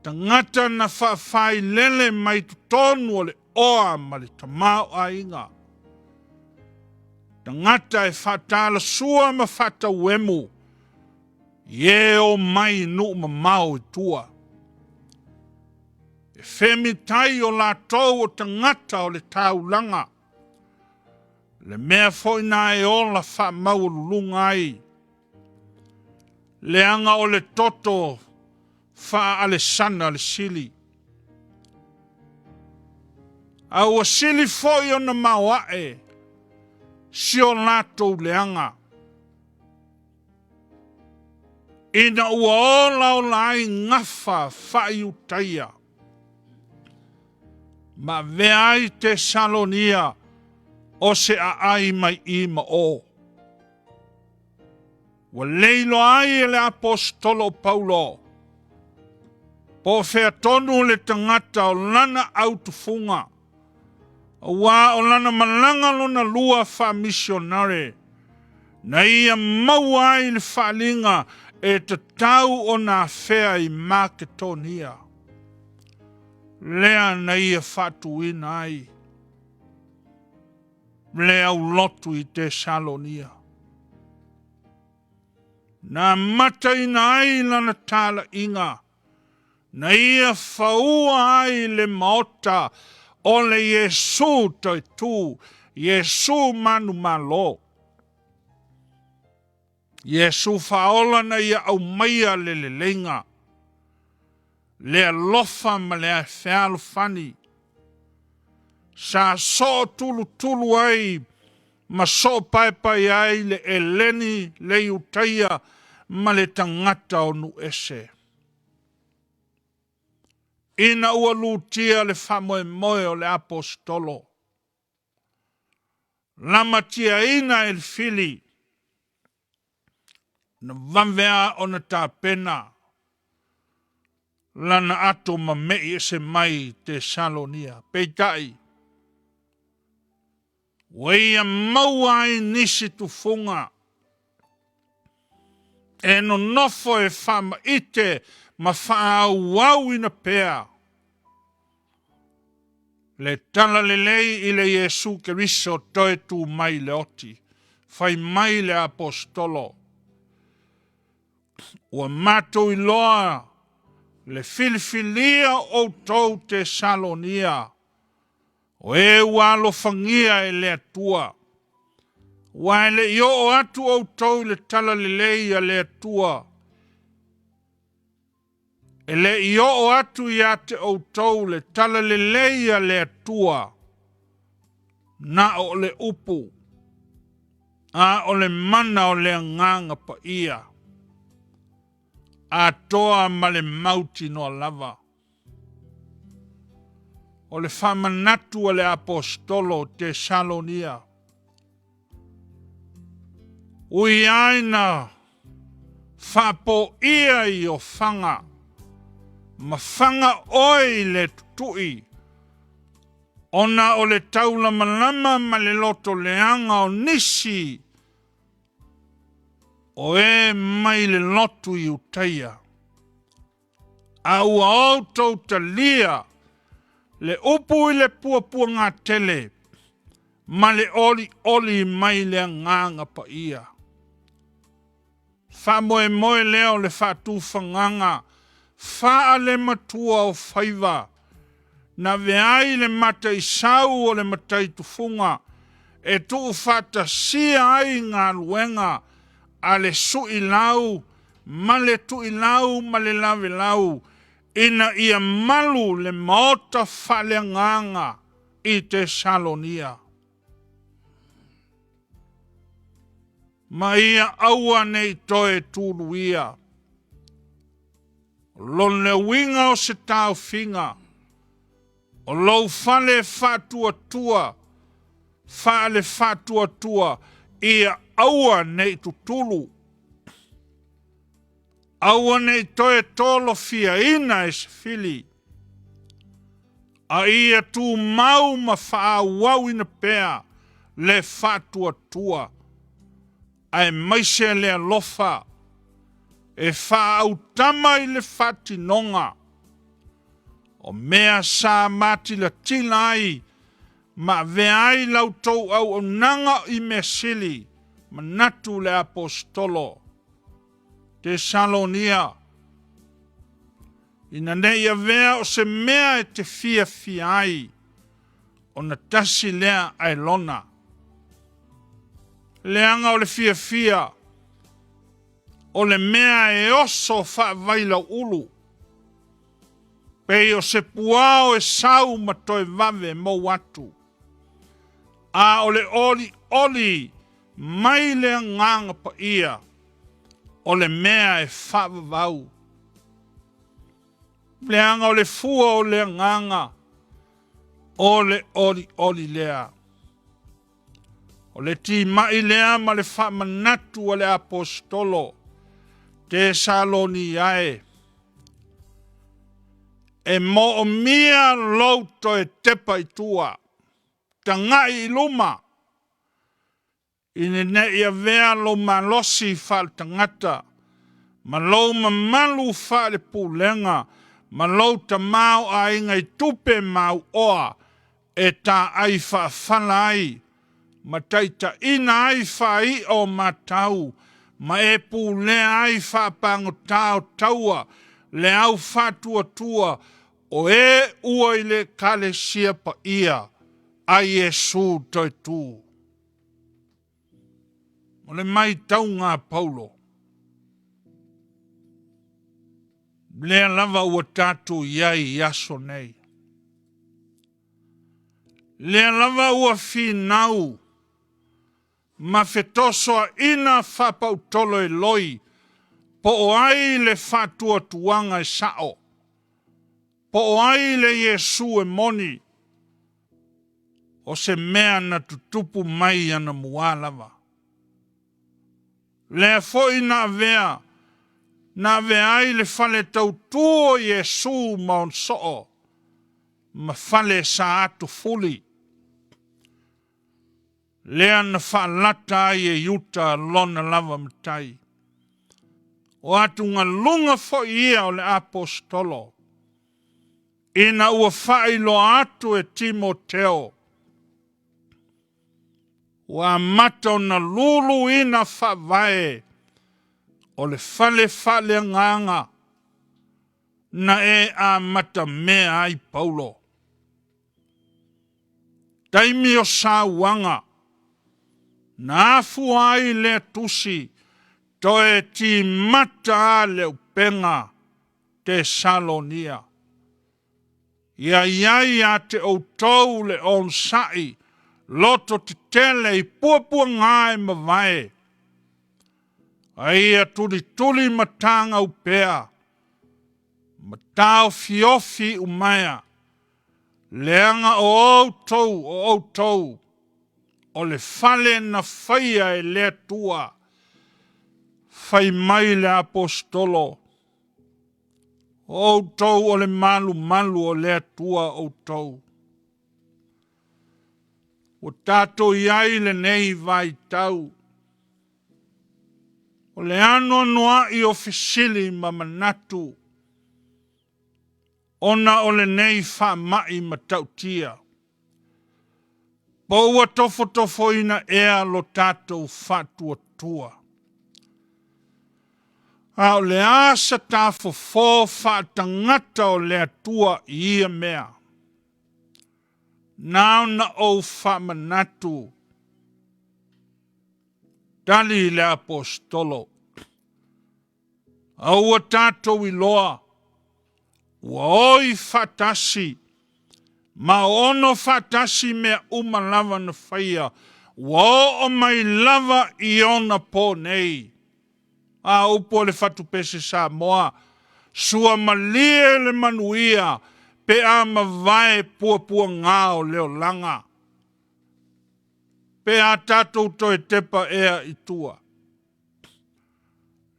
Tagata na faafailele mai totonu o le oa ma le tamaoaiga. Tagata e faatalasua ma faatauemu i e o mai i nuu mamao i tua. E femitai o latou o tagata o le taulaga, le mea foi na e ola faamaualuluga ai, leaga o le toto faa-Alesana le sili. A ua sili foi ona maoae si o latou leaga, ina ua olaola ai gafa faa-Iutaia, ma avea ai Tesalonia o se aai mai i ma o. Ua leiloa ai e le aposetolo o Paulo, po o fea tonu le tagata o lana autufuga, aua o lana malaga lona lua faamisionare, na ia maua ai le faaaliga e tatau ona afea i Maketonia, lea na ia faatuina ai le aulotu i Tesalonia. Na amataina ai lana talaiga, na ia faua ai le maota o le Iesu toe tu, Iesu manumalo. Iesu faaola na ia aumaia le leleiga, le alofa ma le fealofani. Sa sootulutulu ai ma soopaepae ai le Eleni le Iutaia ma le tagata o nuu ese. Ina ua lutia le faamoemoe o le aposetolo, lamatiaina e le fili, na vave a ona tapena lana ato mame'i ese mai Tesalonia. Peitai, ua ia maua ai nisi tufuga e nonofo e faamaite ma faaauauina pea le talalelei i le Iesu Keriso toe tu mai le oti. Fai mai le aposetolo, ua matou iloa le filifilia o outou Tesalonia, o e ua alofagia e le Atua. Aua e le i oo atu outou i le talalelei a le Atua, e le i oo atu ia te outou le talalelei a le Atua, na o le upu, a o le mana o le Agaga Paia, atoa ma le mautinoa lava. O le faamanatu a le aposetolo o Tesalonia, ui ai na faapoia i ofaga ma faga oe i le tutui, ona o le taulamalama ma le loto leaga o nisi o e mai le lotu i Iutaia. A ua outou talia le upu i le puapuagatele ma le olioli mai le Agaga Paia. Faamoemoe lea o le faatufagaga faalematua o faiva, na avea ai le mataisau o le matai tufuga e tuufaatasia ai galuega a le suilau ma le tuilau ma le lavelau, ina ia malu le maota faaleagaga i Tesalonia. Ma ia aua ne i toe tuluia. O lona uiga o se taofiga, O lou fale faatuatua, faale-faatuatua, ia aua ne i tutulu. Aua ne i toe tolofiaina e se fili, a ia tumau ma faaauauina pea le faatuatua, aemaise le alofa e faaautama i le faatinoga o mea sa matilatila ai ma avea ai la outou auaunaga i mea sili, manatu le Aposetolo. Tesalonia, ina ne i avea o se mea e te fiafia ai, ona tasi lea aelona. Leaga o le fiafia, o le mea e oso faavailauulu, pei o se puao e sau ma toe vave mou atu, a o le olioli mai le Agaga Paia, o le mea e faavavau. Leaga o le fua o le Agaga, o le olioli lea. O le timai lea ma le faamanatu a le Aposetolo Tesaloniae, e moomia lou toe tepa i tua, tagai i luma, ina ne i avea lou malosi faaletagata ma lou mamalu faalepulega ma lou tamaoaiga i tupe mauoa e taai faafala ai ma taitaiina ai faai'a o matau ma e pulea ai faapagota o taua le au faatuatua o e ua i le Ekalesia paia a Iesu toe tu. O le maitauga a Paulo, lea lava ua tatou i ai i aso nei. Lea lava ua finau ma fetosoaina faapautolo e loi po o ai le faatuatuaga e sa'o, po o ai le Iesu e moni, o se mea na tutupu mai anamua lava. Lea foi na avea na avea ai le fale tautu o Iesu ma ona soo ma fale sa atofuli, lea na faalata ai e Iuta lona lava matai. O atugaluga foi ia o le Aposetolo, ina ua faailoa atu e Timoteo, ua amata ona luluina faavae o le fale faaleagaga na e amatamea ai Paulo. Taimi o sauaga, na afua ai lea tusi toe timata a le upega Tesalonia. Ia i ai ia te outou le onosai loto tetele i puapuaga e mavae, a ia tulituli ma tagau pea, ma taofiofi iumaea, leaga o outou o outou, o le fale na faia e le Atua. Fai mai le Aposetolo, O outou o le malumalu o le Atua outou. Ua tatou i ai i lenei vaitau, o le anoanoai o fesili ma manatu ona o lenei faamai matautia. Po ua tofotofoina ea lo tatou faatuatua? A o le a sa tafofo faatagata o le Atua i ia mea? Na ona ou faamanatu, tali le Aposetolo, A ua tatou iloa, ua oi faatasi ma ono faatasi mea uma lava na faia, ua oo mai lava i ona po nei. A upu a le fatupese Samoa, sua malie le manuia Pe a mavae puapuaga o le olaga, pe a tatou toe tepa ea i tua.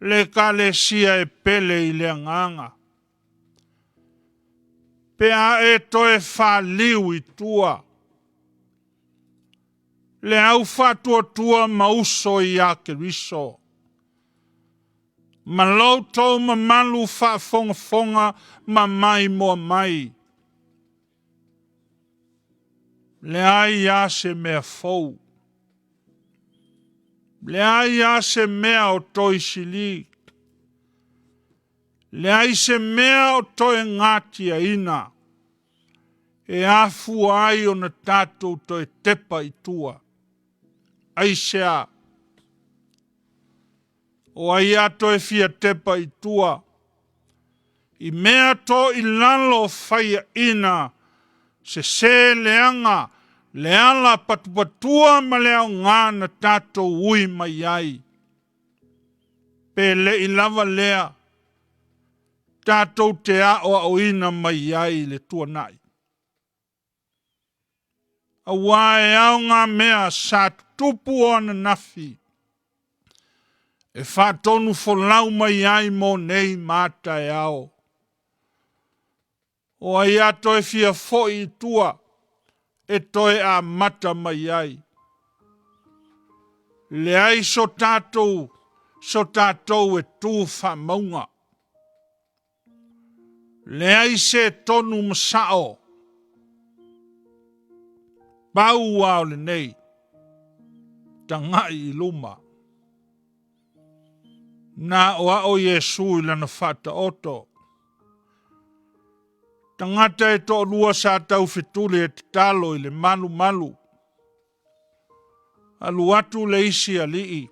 Le Ekalesia e pele i le agaga. Pe a e toe faliu i tua. Le au faatuatua ma uso ia Keriso. Ma lo outou mamalu faafogafoga ma maimoa mai. Leai a se mea fou. Leai a se mea o toi sili. Leai se mea o toe gatiaina e afua ai ona tatou toe tepa i tua. Aisea? O ai a toe fia tepa i tua i mea to i lalo o faiaina sese leaga le ala patupatua ma le aoga na tatou ui mai ai. Pe le i lava lea tatou te aoaoina mai ai i le tuanai. Aua e ao ngā mea sa tutupu o ananafi e faatonu folau mai ai mo nei ma taeao. O ai a toe fia foi i tua e toe amata mai ai. Leai so tatou, so tatou e tu faamauga. Leai se tonu ma sao. Pau a o lenei, tagai i luma. Na aoao Iesu i lana faataoto. Tagata e toalua sa taufetuli e tatalo i le malumalu. Alu atu le isi alii.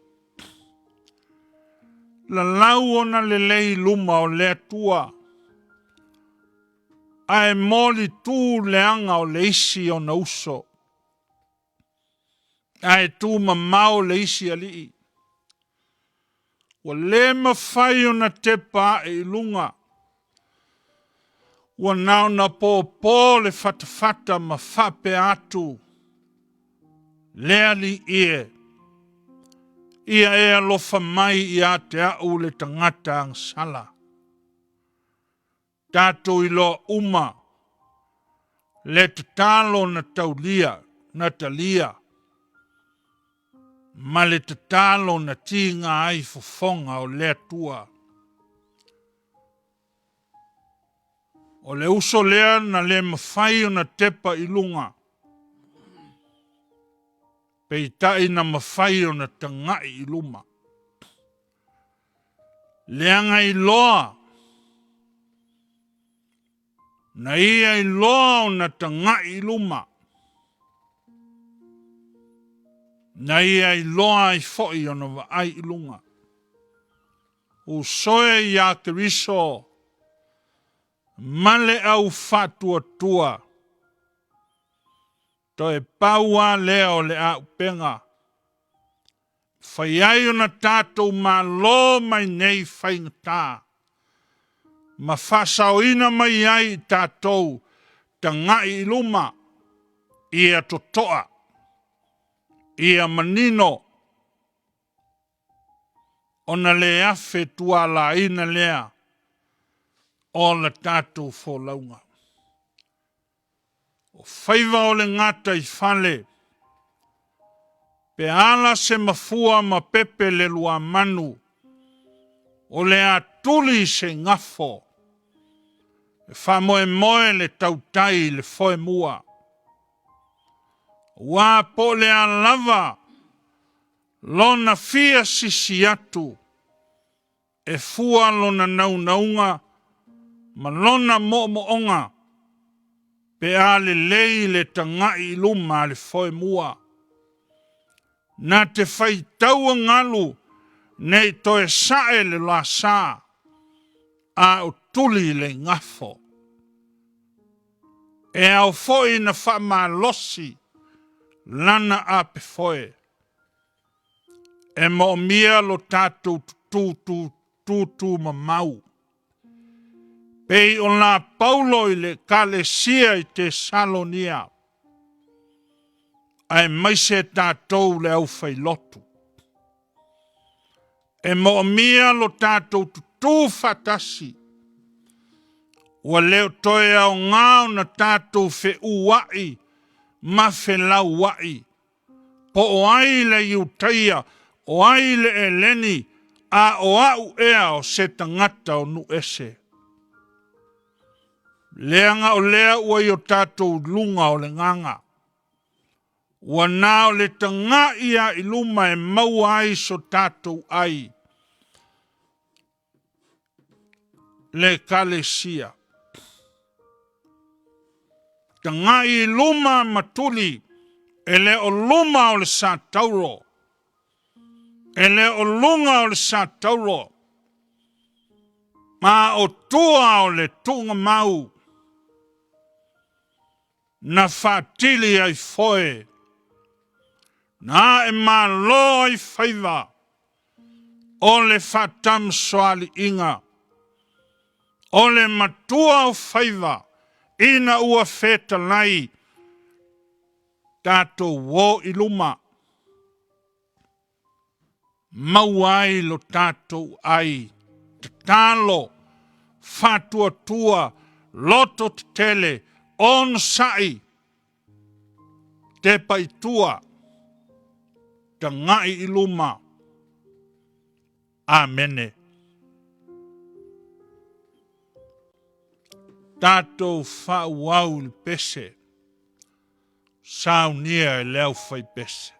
Lalau ona lelei i luma o le Atua. Ae moli tu leaga o le isi ona uso. Ae tu mamao le isi alii. Ua le mafai ona tepa ae i luga. Ua na ona pōpō le fatafata ma faapea atu, Le Alii e, ia e alofa mai ia te au le tagata agasala. Tatou iloa uma le tatalo na taulia, na talia, ma le tatalo na tiga ai fofoga o le Atua. O le uso lea na le mafai ona tepa i luga, peitai na mafai ona tagai i luma. Leaga iloa, na ia iloa ona tagai i luma, na ia iloa ai foi ona vaai i luga. Usoe iā Keriso ma le au faatuatua, toe pau lava lea o le auupega Fai ai ona tatou malo mai nei faigata, ma faasaoina mai ai i tatou tagai i luma, ia totoa, ia manino, ona le afe tualaina lea o la tatou folauga. O faiva o le gataifale, pe ala se mafua ma pepe le luamanu, o le a tuli se gafo, e faamoemoe le tautai i le foemua. Aua po o le a lava lona fia sisi atu, E fua lona naunauga ma lona moomooga pe a lelei le tagai i luma a le foemua. Na te faitaua galu nei toe sae le lasa, a o tuli le igafo. E ao foi na faamalosi lana apefoe. E moomia lo tatou tutū mamau. Pei o la Paulo i le Ekalesia i Tesalonia, aemaise tatou le aufailotu. E moomia lo tatou tutū faatasi, ua le o toe aoga ona tatou feūaʻi ma felauaʻi, po o ai le Iutaia, o ai le Eleni, a o au ea o se tagata o nuu ese. Leaga o lea ua i o tatou luga o le gaga. Ua na o le taga'i a i luma e maua ai so tatou ai. Le Ekalesia. Taga'i i luma ma tuli, e le o luma o le satauro. E le o luga o le satauro. Ma o tua o le tuugamau na faatili ai foe, na ae malo ai faiva o le faatamasoaliiga, o le matua o faiva ina ua fetalai tatou o i luma. Maua ai lo tatou ai. Tatalo, faatuatua, loto tetele, onosai, tepa i tua, tagai i luma. Amene. Tatou faaauau i le pese. Saunia e le aufaipese.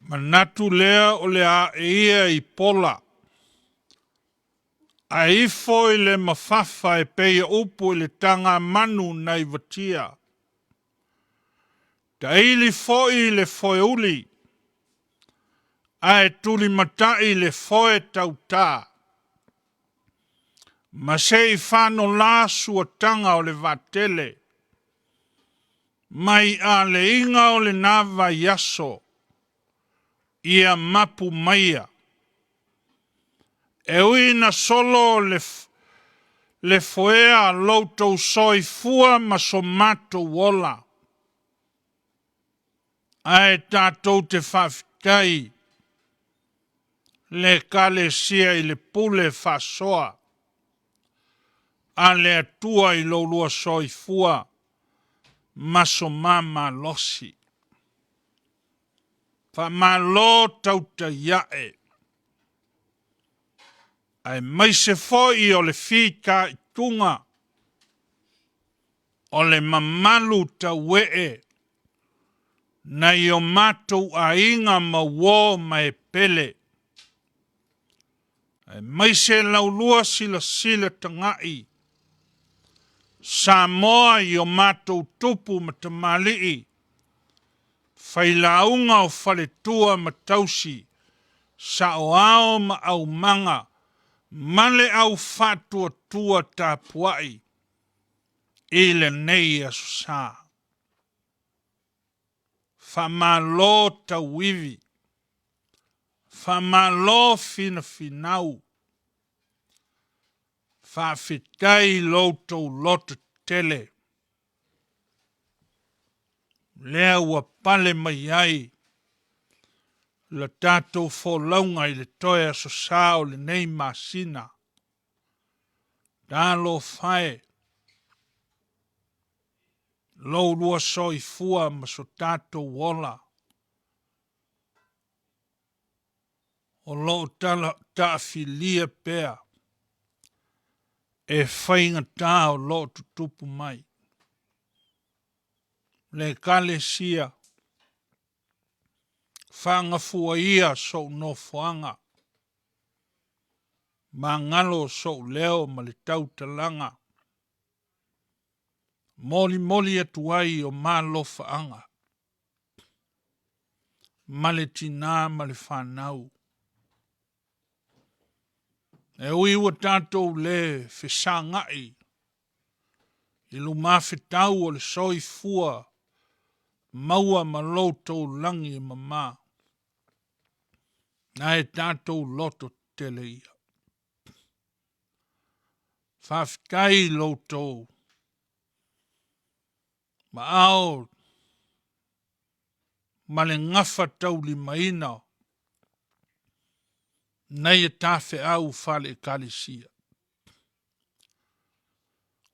Manatu lea o le a ae ia i pola, ae ifo i le mafafa e pei o upu i le tagamanu nai vatia. Taili foi le foeuli, ae tulimatai le foe tautā, ma se i fanola suataga o le vaatele, mai aleiga o lena vaiaso, ia mapu maia. E ui ina solo le, le foea loutou soifua ma so matou ola, ae tatou te faafetai le Ekalesia i le pule faasoa a le Atua i lo lua soifua ma so ma malosi. Faamalo tautai ae, aemaise foi o le fitaituga o le mamalu tauee nai o matou aiga ma uo ma e pele, aemaise laulua silasila tagai Samoa i o matou tupu ma tamalii, failauga o faletua ma tausi, saoao ma aumaga, ma le au faatuatua tapuai i lenei Aso Sa. Faamalo tauivi, faamalo finafinau, faafetai i lo outou loto tetele, lea ua pale mai ai la tatou folauga i le toe Aso Sa o lenei masina. Talofa e, lou lua soifua ma so tatou ola, o lo o taafilia pea e faigata o lo o tutupu mai. Le Ekalesia, faagafua ia sou nofoaga, magalo sou leo ma le tautalaga, molimoli atu ai o malofaaga ma le tinā ma le fanau. E ui ua tatou le fesagai i lumafetau o le soifua maua ma lo outou lagi e mama, ae tatou loto tetele ia. Faafetai i lo outou maao ma le gafataulimaina nai e tafeau faale-Ekalesia.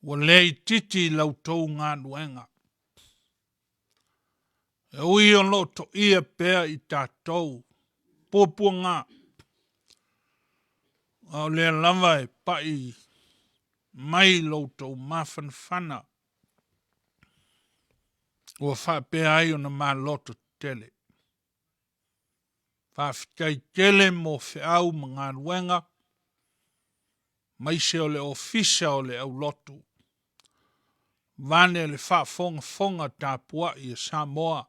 Ua le itiiti la outou galuega. E ui o lo o toia pea i tatou puapuaga, a o lea lava e pai mai lo outou mafanafana ua faapea ai ona maloto tetele. Faafetai tele mo feau ma galuega, maise o le Ofisa o le Aulotu, vaeane le faafogafoga tapuai a Samoa,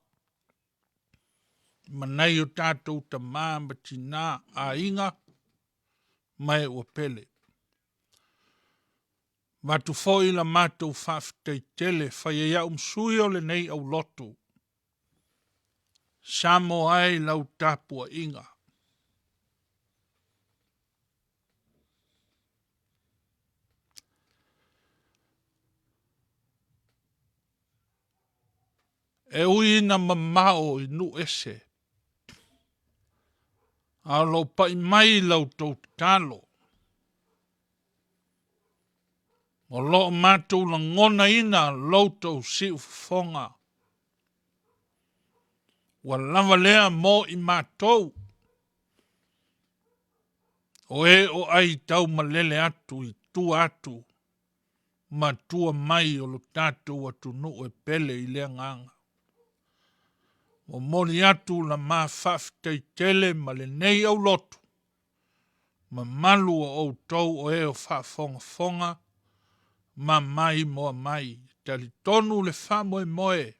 ma nai o tatou tama ma tina, aiga ma e ua pele. Avatu foi la matou faafetai tele fai ai au ma sui o lenei aulotu. Samoa ai lau tapuaiga. E ui ina mamao i nuu ese, a o lo o pai mai la outou tatalo. O lo o matou lagonaina lo outou siufofoga. Ua lava lea mo i matou, o e o ai taumalele atu i tua atu ma tua mai o lo tatou atunuu e pele i le agaga. Momoli atu la ma faafetai tele ma lenei aulotu mamalu o outou o e o faafogafoga ma mai moa mai. Talitonu le faamoemoe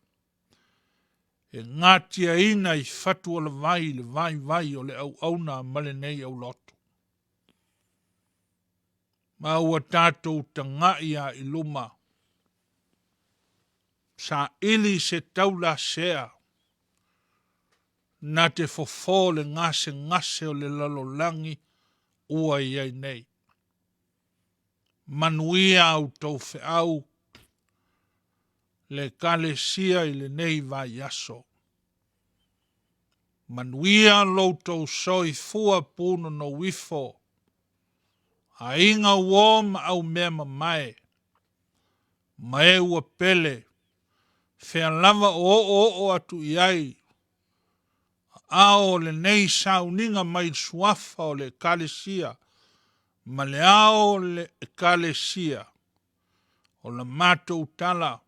e gatiaina i fatualavai le vaivai o le auauna ma lenei aulotu. Ma ua tatou taga'i a i luma, saili se taulasea na te fofo le gasegase o le lalolagi ua i ai nei. Manuia a outou feau le Ekalesia i lenei vaiaso. Manuia lo outou soifua punonou ifo, aiga uo ma aumea mamae, ma e ua pele, fea lava o oooo atu i ai aao o lenei sauniga mai le suafa o le Ekalesia ma le ao o le Ekalesia, o la matou tala,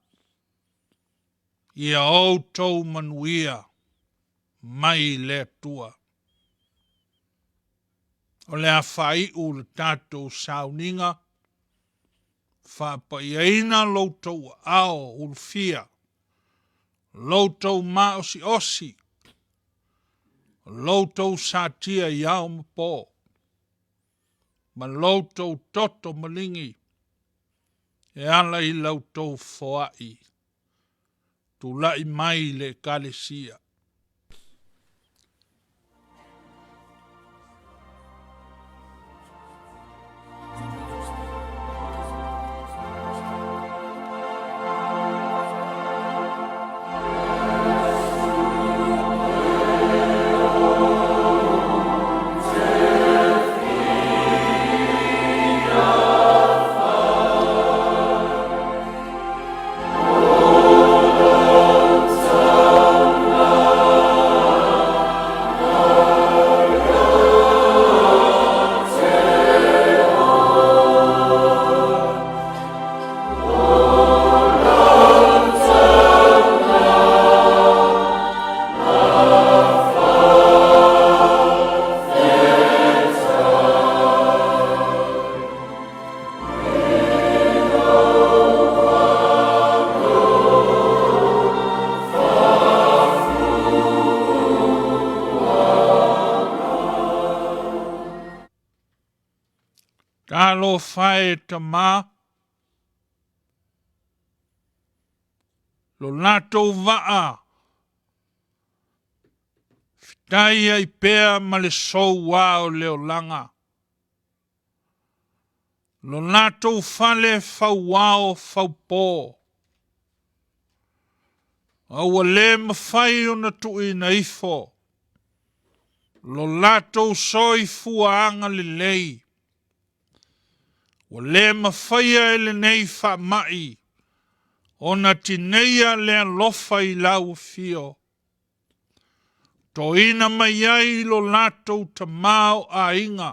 ia outou manuia mai le Atua. O le a faaiu le tatou sauniga, faapaiaina lo outou aao ulufia, lo outou maosiosi, lo outou satia i ao ma po, ma lo outou toto maligi e ala i la outou foai. Tulai mai le Ekalesia. Talofa e tama, lo latou vaa fitai ai pea ma le soua o le olaga. Lo latou fale fauao faupo, a ua le mafai ona tuuina ifo lo latou soifua agalelei. Ua le mafaia e lenei faamai ona tineia le alofa i lau afio. Toina mai ai lo latou tamaoaiga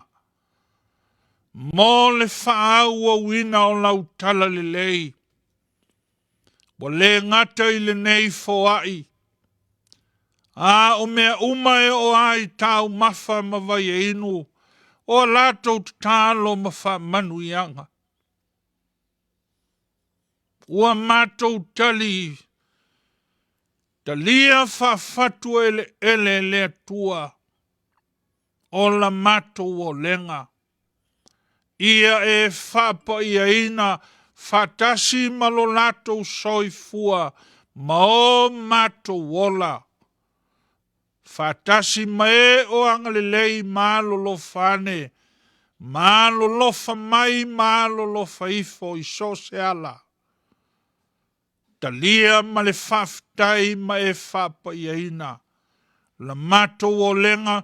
mo le faaauauina o lau talalelei. Ua le gata i lenei foai, a o mea uma e oo ai taumafa ma vaiainu o a latou tatalo ma faamanuiaga. Ua matou tali talia faafatu eleele e le Atua o la matou olega, ia e faapaiaina faatasi ma lo latou soifua ma o matou ola, faatasi ma e o agalelei ma alolofa ane, ma alolofa mai ma alolofa ifo i so o se ala. Talia ma le faafetai ma e faapaiaina la matou olega,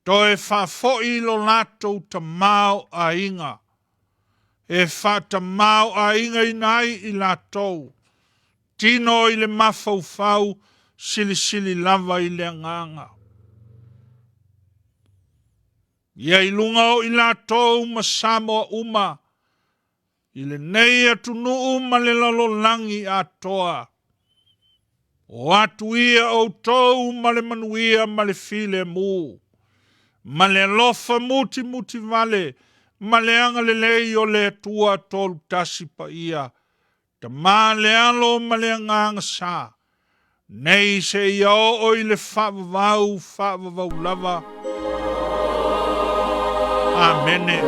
toe faafoi lo latou tamaoaiga, e faatamaoaigaina ai i latou, tino i le mafaufau, silisili lava i le agaga. Ia i luga o i latou ma Samoa uma, i lenei atunuu ma le lalolagi atoa. O atu ia outou ma le manuia ma le filemu, ma le alofa mutimutivale ma le agalelei o le Atua Tolutasi Paia, Tama le Alo ma le Agaga Sa, nei seia oo i le faavavau faavavau lava. Amene.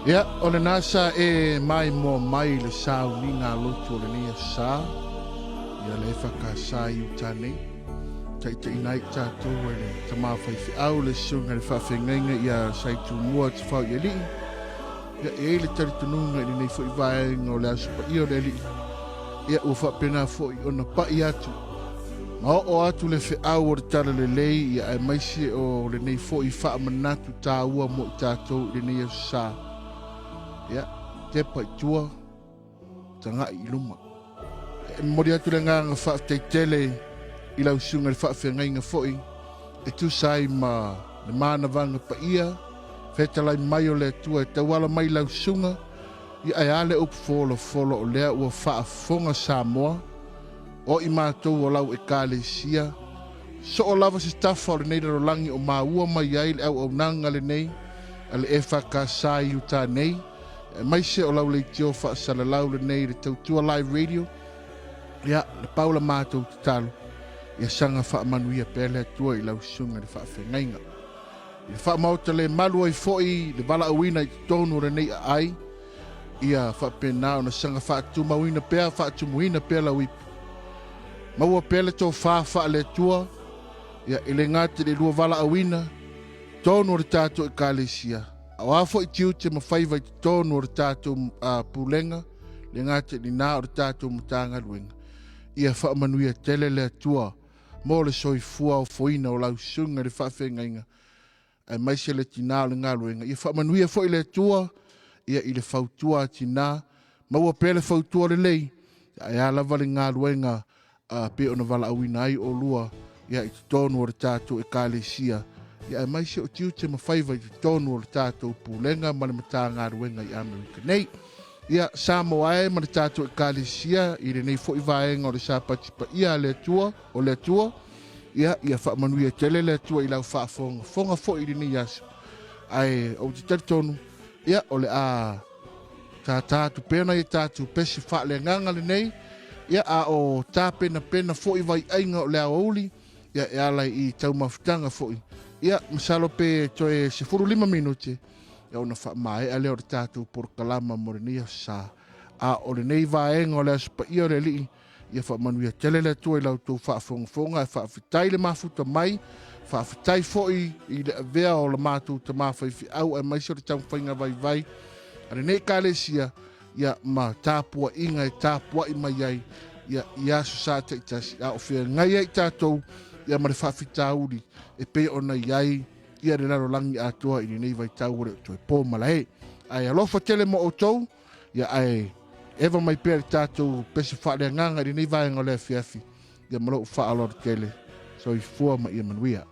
Ia, o lena sa e maimoa mai i le sauniga a lotu o lenei aso sa, ia le EFKS i uta nei. Taitaiina ai tatou e le tama faifeau le susuga i le faafeagaiga ia Saitumua Tafau i Alii. Ia, e i ai le talitonuga i lenei foi vaega o le Aso Paia o le Alii, ia ua faapena foi ona pai atu ma oo atu le feau o le Talalelei, ia aemaise o lenei foi faamanatu taua mo i tatou i lenei aso sa. Ia, tepa i tua, tagai i luma. E momoli atu le agaga faafetai tele i lau susuga i le faafeagaiga foi e tusa ai ma le manavaga paia, fetalai mai o le Atua e tauala mai i lau susuga, ia ae a le upu folofolo o lea ua faafofoga Samoa, o i matou o lau Ekalesia, Soo lava se tafa o lenei lalolagi o maua mai ai le auaunaga lenei a le EFKS i Utah nei, aemaise o lau leitio faasalalau lenei i le Tautua Live Radio, ia, na pau la matou tatalo, ia saga faamanuia pea le Atua i lau susuga i le faafeagaiga. I le faamaota le malu ai foi le valaauina i totonu o lenei aai, ia faapena ona saga faatumauina pea, faatumuina pea lau ipu. Maua pea le tofa faale-Atua, ia, e le gata i le lua valaauina, totonu o le tatou Ekalesia, a o a foi tiute ma faiva i totonu o le tatou pulega, le gata i lena o le tatou Matagaluega, ia faamanuia tele le Atua mo le soifua ofoina o lau susuga i le faafeagaiga, aemaise le tina o le galuega. Ia faamanuia foi le Atua ia i le fautua a tina, maua pea le fautua lelei, ae a lava le galuega a pei ona valaauina ai olua ia i totonu o le tatou Ekalesia, ia aemaise o tiute ma faiva i totonu o le tatou pulega ma le Matagaluega i Amerika nei. Ia, Samoa e ma le tatou Ekalesia i lenei foi vaega o le Sapati Paia a le Atua, o le Atua, ia, ia faamanuia tele le Atua i lau faafogafoga foi i lenei aso. Ae ou te talitonu, ia, o le a tātā atu pea nai a tatou pese faaleagaga lenei, ia, a o tapenapena foi vaiaiga o le aoauli, ia, e ala i taumafutaga foi. Ia, masalo pe toe 15 minute, ia ona faamaea lea o le tatou polokalama mo lenei aso sa. A o lenei vaega o le Aso Paia o le Alii, ia faamanuia tele le Atua i la outou faafogafoga, e faafetai le mafuta mai, faafetai foi i le avea o la matou tama faifeau aemaise o le taumafaiga vaivai a lenei Ekalesia, ia ma tapuaiga e tapuai mai ai ia i aso sa taitasi a o feagai ai tatou ia ma le faafitauli e pei ona i ai ia le lalolagi atoa i lenei vaitau ua le o toe po malae. Ae alofa tele mo outou, ia ae eva mai pea le tatou pese faaleagaga i lenei vaega o le afiafi, ia ma lou faaaloalo tele. Soifua ma ia manuia.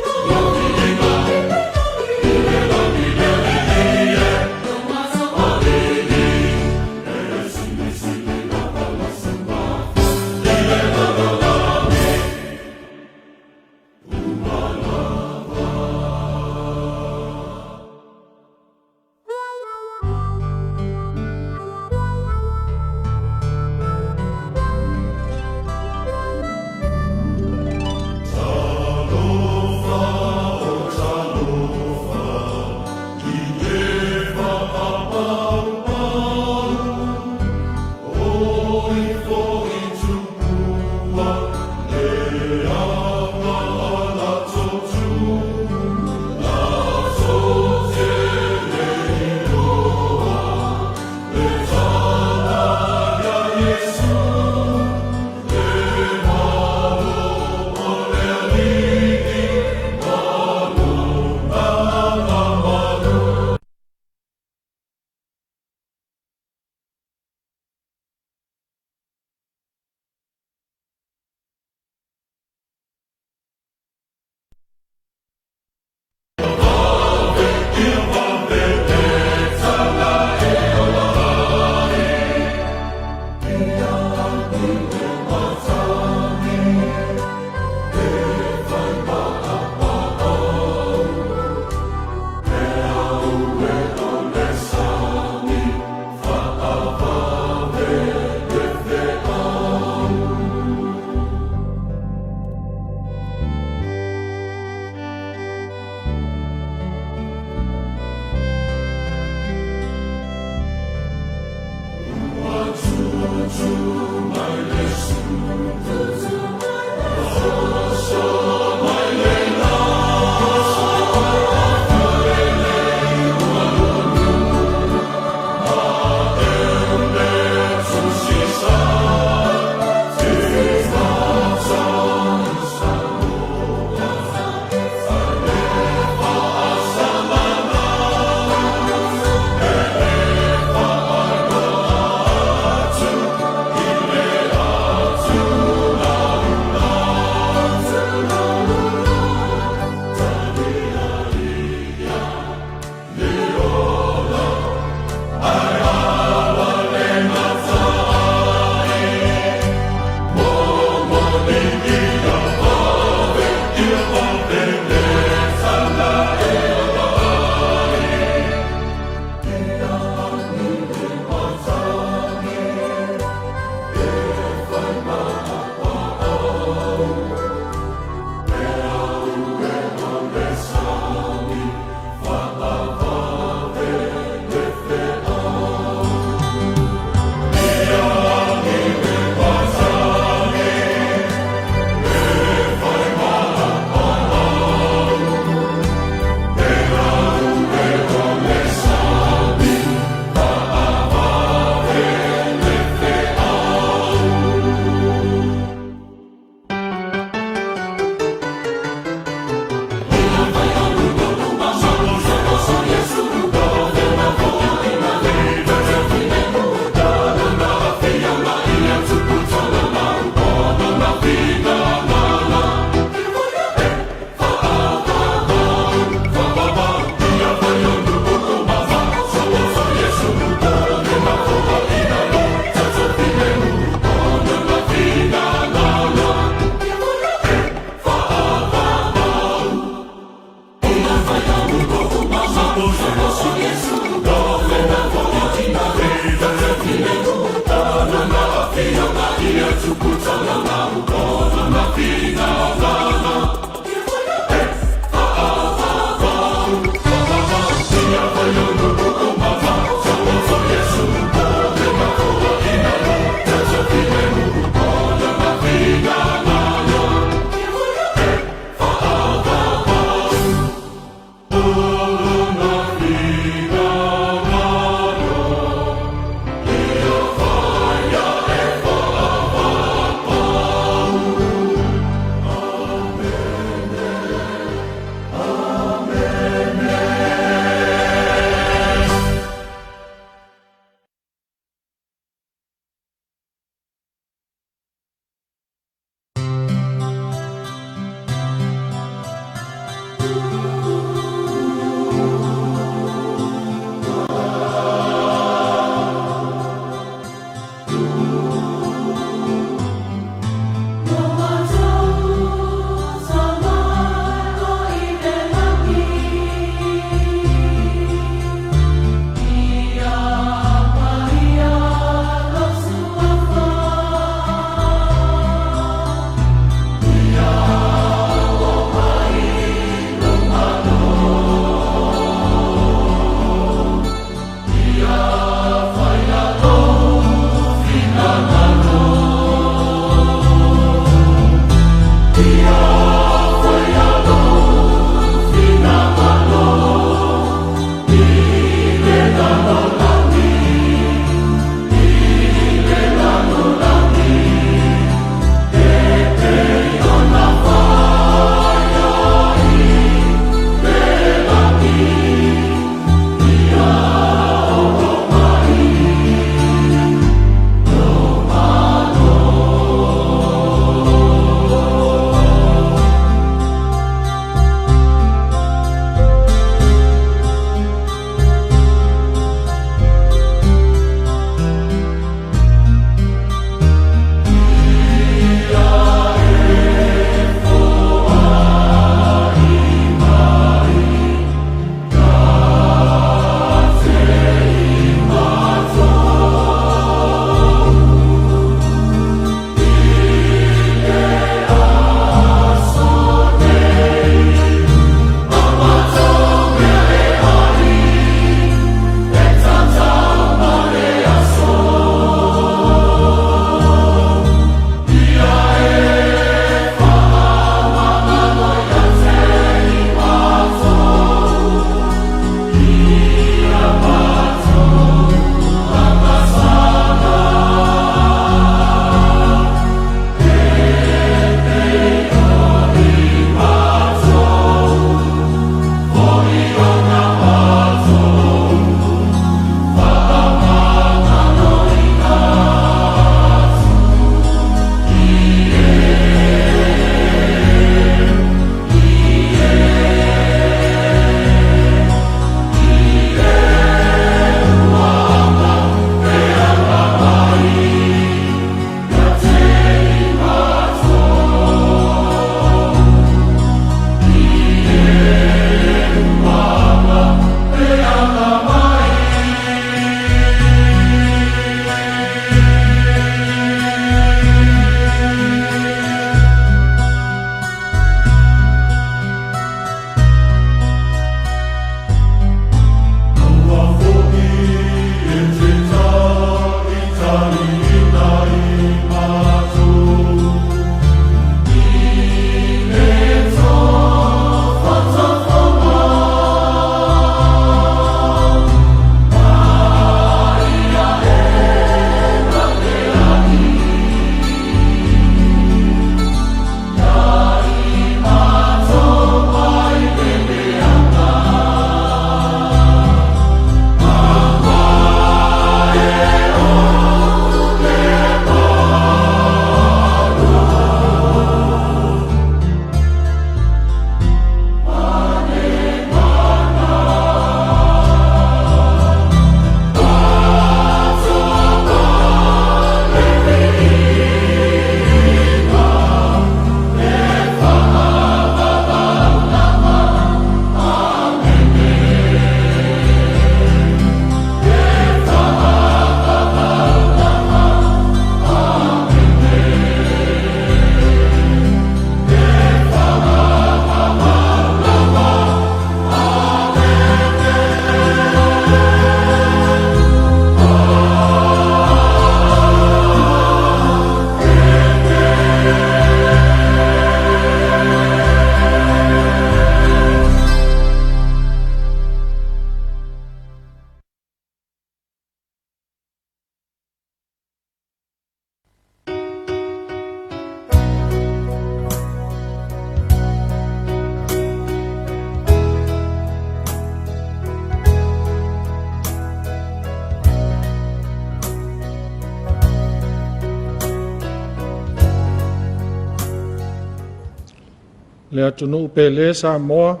Le atunuu pele Samoa,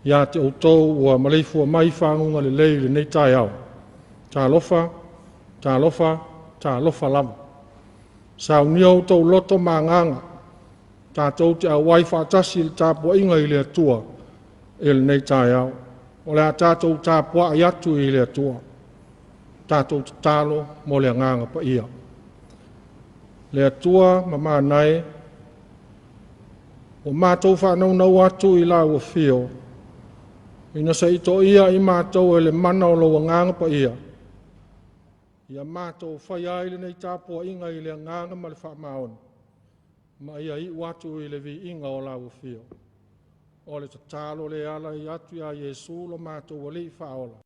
ia te outou ua maleifua mai i faguga lelei i lenei taeao. Talofa, talofa, talofa lava. Saunia outou loto ma agaga, tatou te auai faatasi i le tapuaiga i le Atua i lenei taeao. O le a tatou tapuai atu i le Atua, tatou tatalo mo le agaga paia. Le Atua mamana e, ua matou faanaunau atu i lau afio, ina se i toia i matou e le mana o lou agaga paia, ia matou fai ai lenei tapuaiga i le agaga ma le faamaoni. Ma ia iu atu i le viiga o lau afio. O le tatalo le ala i atu iā Iesu lo matou Alii Faaola.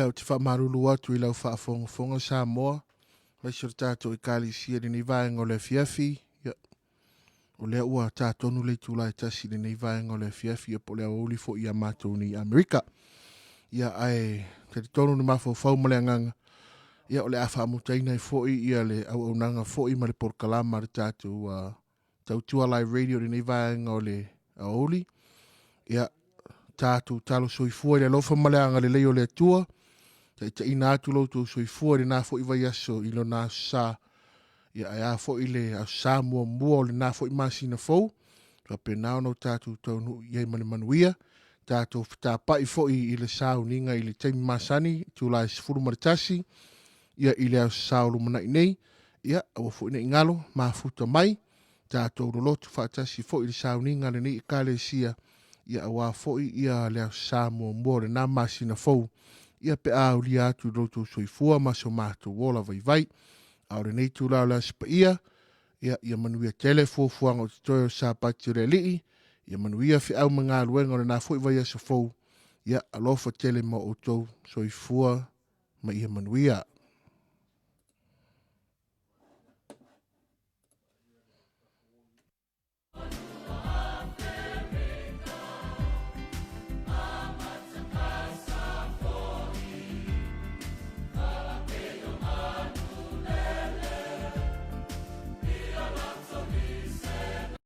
Ia, ou te faamalulu atu i lau faafogafoga Samoa, aemaise o le tatou Ekalesia i lenei vaega o le afiafi. Ia, o lea ua ta tonu le itula e 1 i lenei vaega o le afiafi, ia po o le aoauli foi ia matou nei i Amerika. Ia, ae talitonu le mafaufau ma le agaga, ia o le a faamutaina ai foi ia le auaunaga foi ma le polokalama a le tatou Tautua Live Radio i lenei vaega o le aoauli. Ia, tatou talo soifua i le alofa ma le agalelei o le Atua, taitaiina atu lo outou soifua i lena foi vaiaso i lona aso sa, ia ae a foi le aso sa muamua o lena foi masina fou, faapena ona o tatou taunuu i ai ma le manuia, tatou fetapai foi i le sauniga i le taimi masani, itula e 11, ia i le aso sa o lumanai nei, ia aua foi ne i galo, mafuta mai, tatou lolotu faatasi foi i le sauniga a lenei Ekalesia, ia aua foi ia le aso sa muamua o lena masina fou, ia pe a aulia atu i lo outou soifua ma so matou ola vaivai. A o lenei itula o le Aso Paia, ia, ia manuia tele fuafuaga o totoe o Sapati o le Alii, ia manuia feau ma galuega o lena foi vaiaso fou, ia alofa tele ma outou soifua ma ia manuia.